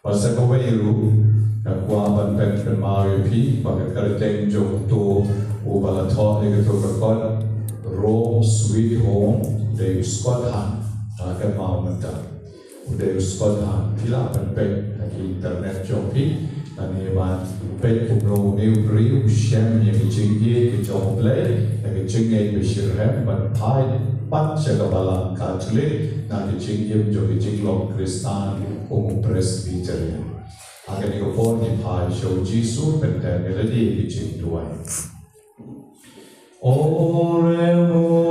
Bad sa kawei ruh, nga kwah ban pynkynmaw ïa phi ba ka kyrteng jong uto uba la thoh ïa kato ka kot Rome Sweet Home, dei u Scott Hahn. Nga kynmaw mynta u dei u Scott Hahn. Phi lah ban peit ha ki internet jong phi, lane ban peit kumno une u briew u shem ïa ka jingïeit ka jong U Blei, ïa ka jingngeit ba shitrhem ban phai pat sha ka Balang Katholik na ka jingim jong ka jinglong Khristan kum u Presbyterian. Ha kane ka por ngin phai sha u Jisu, pynban ïa lade ka jingduwai. Oremus.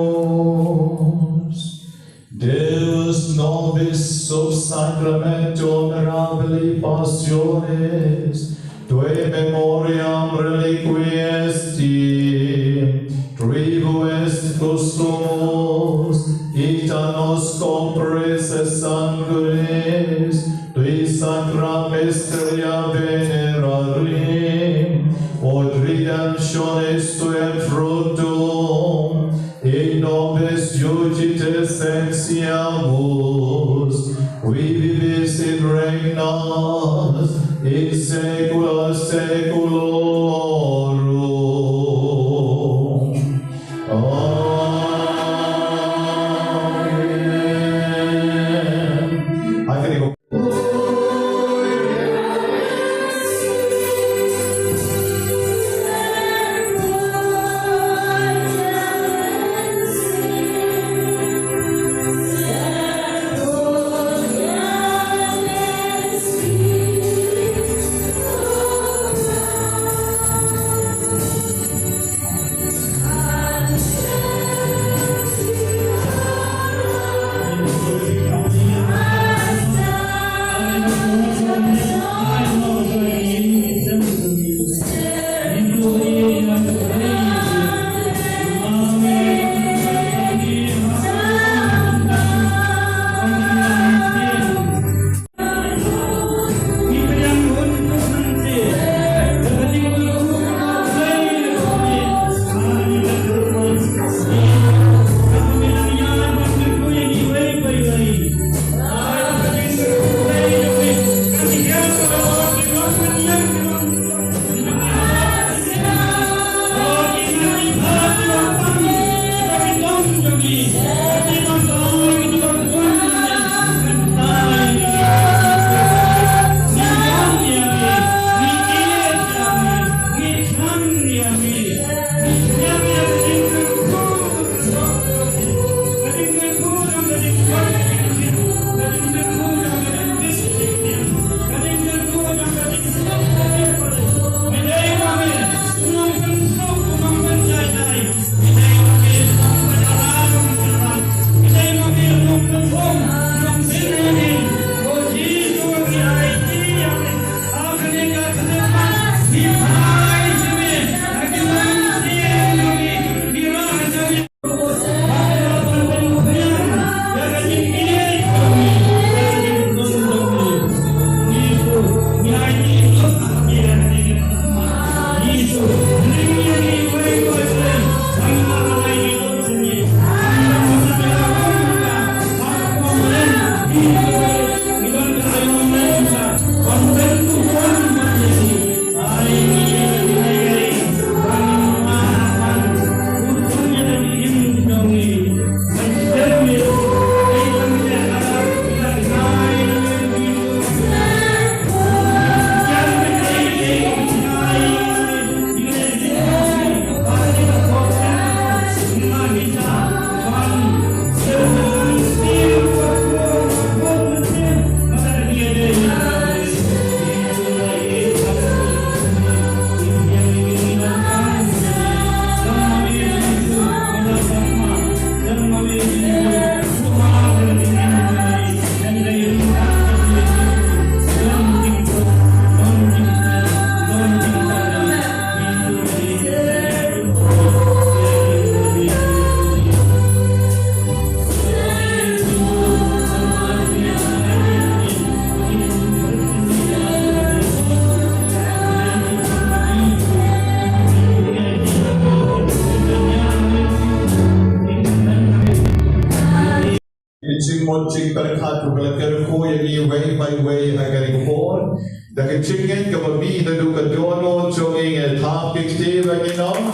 Deus nobis sub sacramento mirabili passionis, tue memoriam reliquiesti, tribuit custumus, ita nos compris et sanguinis, tui sacra mysteria venerarim, ut redemptionis tuae fructum, in nobis iuditis sentiamus, qui vivis et regnas in saecula saeculorum. Amen. Jingpyrkhat kaba la kyrkhu ïa ngi wei pa wei ha kane ka por. Da ka jingngeit kaba mih naduh ka dohnud jong ngi, ngin thap ki kti bad ngin ong,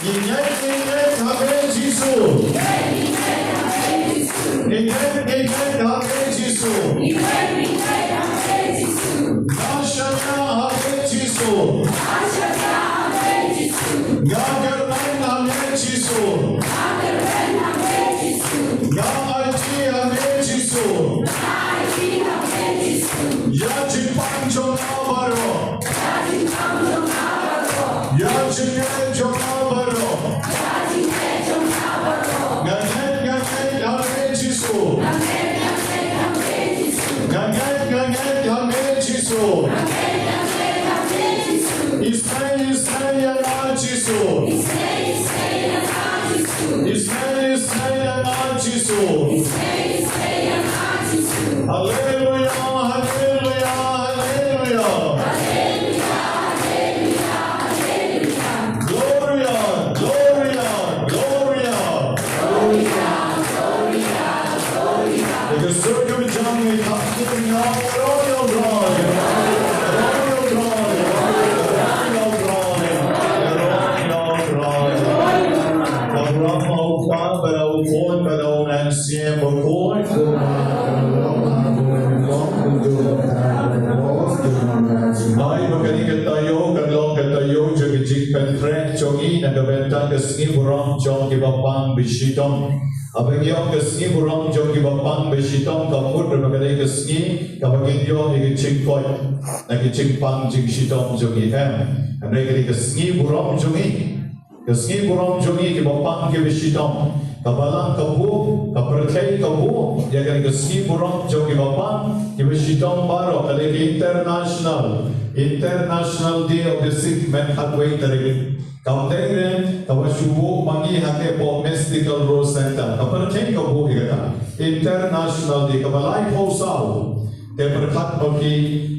ngi ngeit, ngi ngeit ha me Jisu. Ngi ngeit, ngi ngeit ha me Jisu. Nga shaniah ha me Jisu. Nga kyrmen ha me Jisu. Nga aiti ha me Jisu. Ïa jingpang jong nga baroh. Ïa jingngeit jong nga baroh. Nga ngeit, nga ngeit ha me Jisu. Nga ngeit, nga ngeit ha me Jisu. Isynei, isynei ïa nga Jisu. Isynei, isynei ïa nga Jisu. Haleluya, haleluya, haleluya. Gloria, gloria, gloria. Ïa ka sur kaba jam ngi thap kti bad ngi ong, Royal, Royal. Royal, Royal. Ka burom ha u Kpa bad ha u Khun bad ha u Mynsiem Bakhuid. Ai ba kane ka taïew kan long ka taïew jong ka jingpynkhreh jong ngi na ka bynta ka sngi burom jong kiba pang ba shitom. Haba ngi ong ka sngi burom jong kiba pang ba shitom, ka mut ba ka dei ka sngi kaba ngin ïoh ïa ka jingkoit na ka jingpang jingshitom jong ngi, em. Hynrei ka dei ka sngi burom jong ngi. Ka sngi burom jong ngi kiba pang kiba shitom. Ka balang ka buh, ka pyrthei ka buh ïa kane ka sngi burom jong kiba pang kiba shitom baroh, ka dei ka International, International Day of the Sick, mynta khatwei tarik. Kam dei re kaba shu buh ma ngi ha kane ka Mystical Rose Center. Ka pyrthei ka buh ïa kata. International Day, kaba laiphew saw. Te pyrkhat ba ki,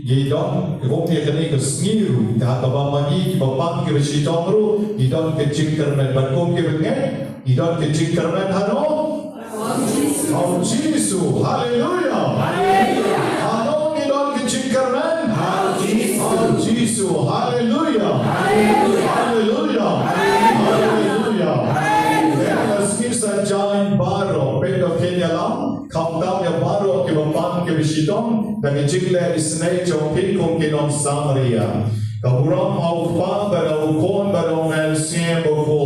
ki don, kum ïa kane ka sngi ruh, ha kaba ma ngi kiba pang kiba shitom ruh ki don ka jingkyrmen, bad kum kiba ngeit ki don ka jingkyrmen ha u, ha u Jisu. Haleluya. Haleluya. Ha u ngi don ka jingkyrmen? Ha u Jisu. Ha u Jisu. Haleluya. Haleluya. Haleluya. Haleluya. Haleluya. Ïa ka sngi Saitjaiñ baroh, peit ba phin ïalam. Khamtam ïa baroh kiba pang kiba shitom da ka jingleh isynei jong phi kum ki nong Samaria. Ka burom ha u Kpa bad ha u Khun bad ha u Mynsiem Bakhuid.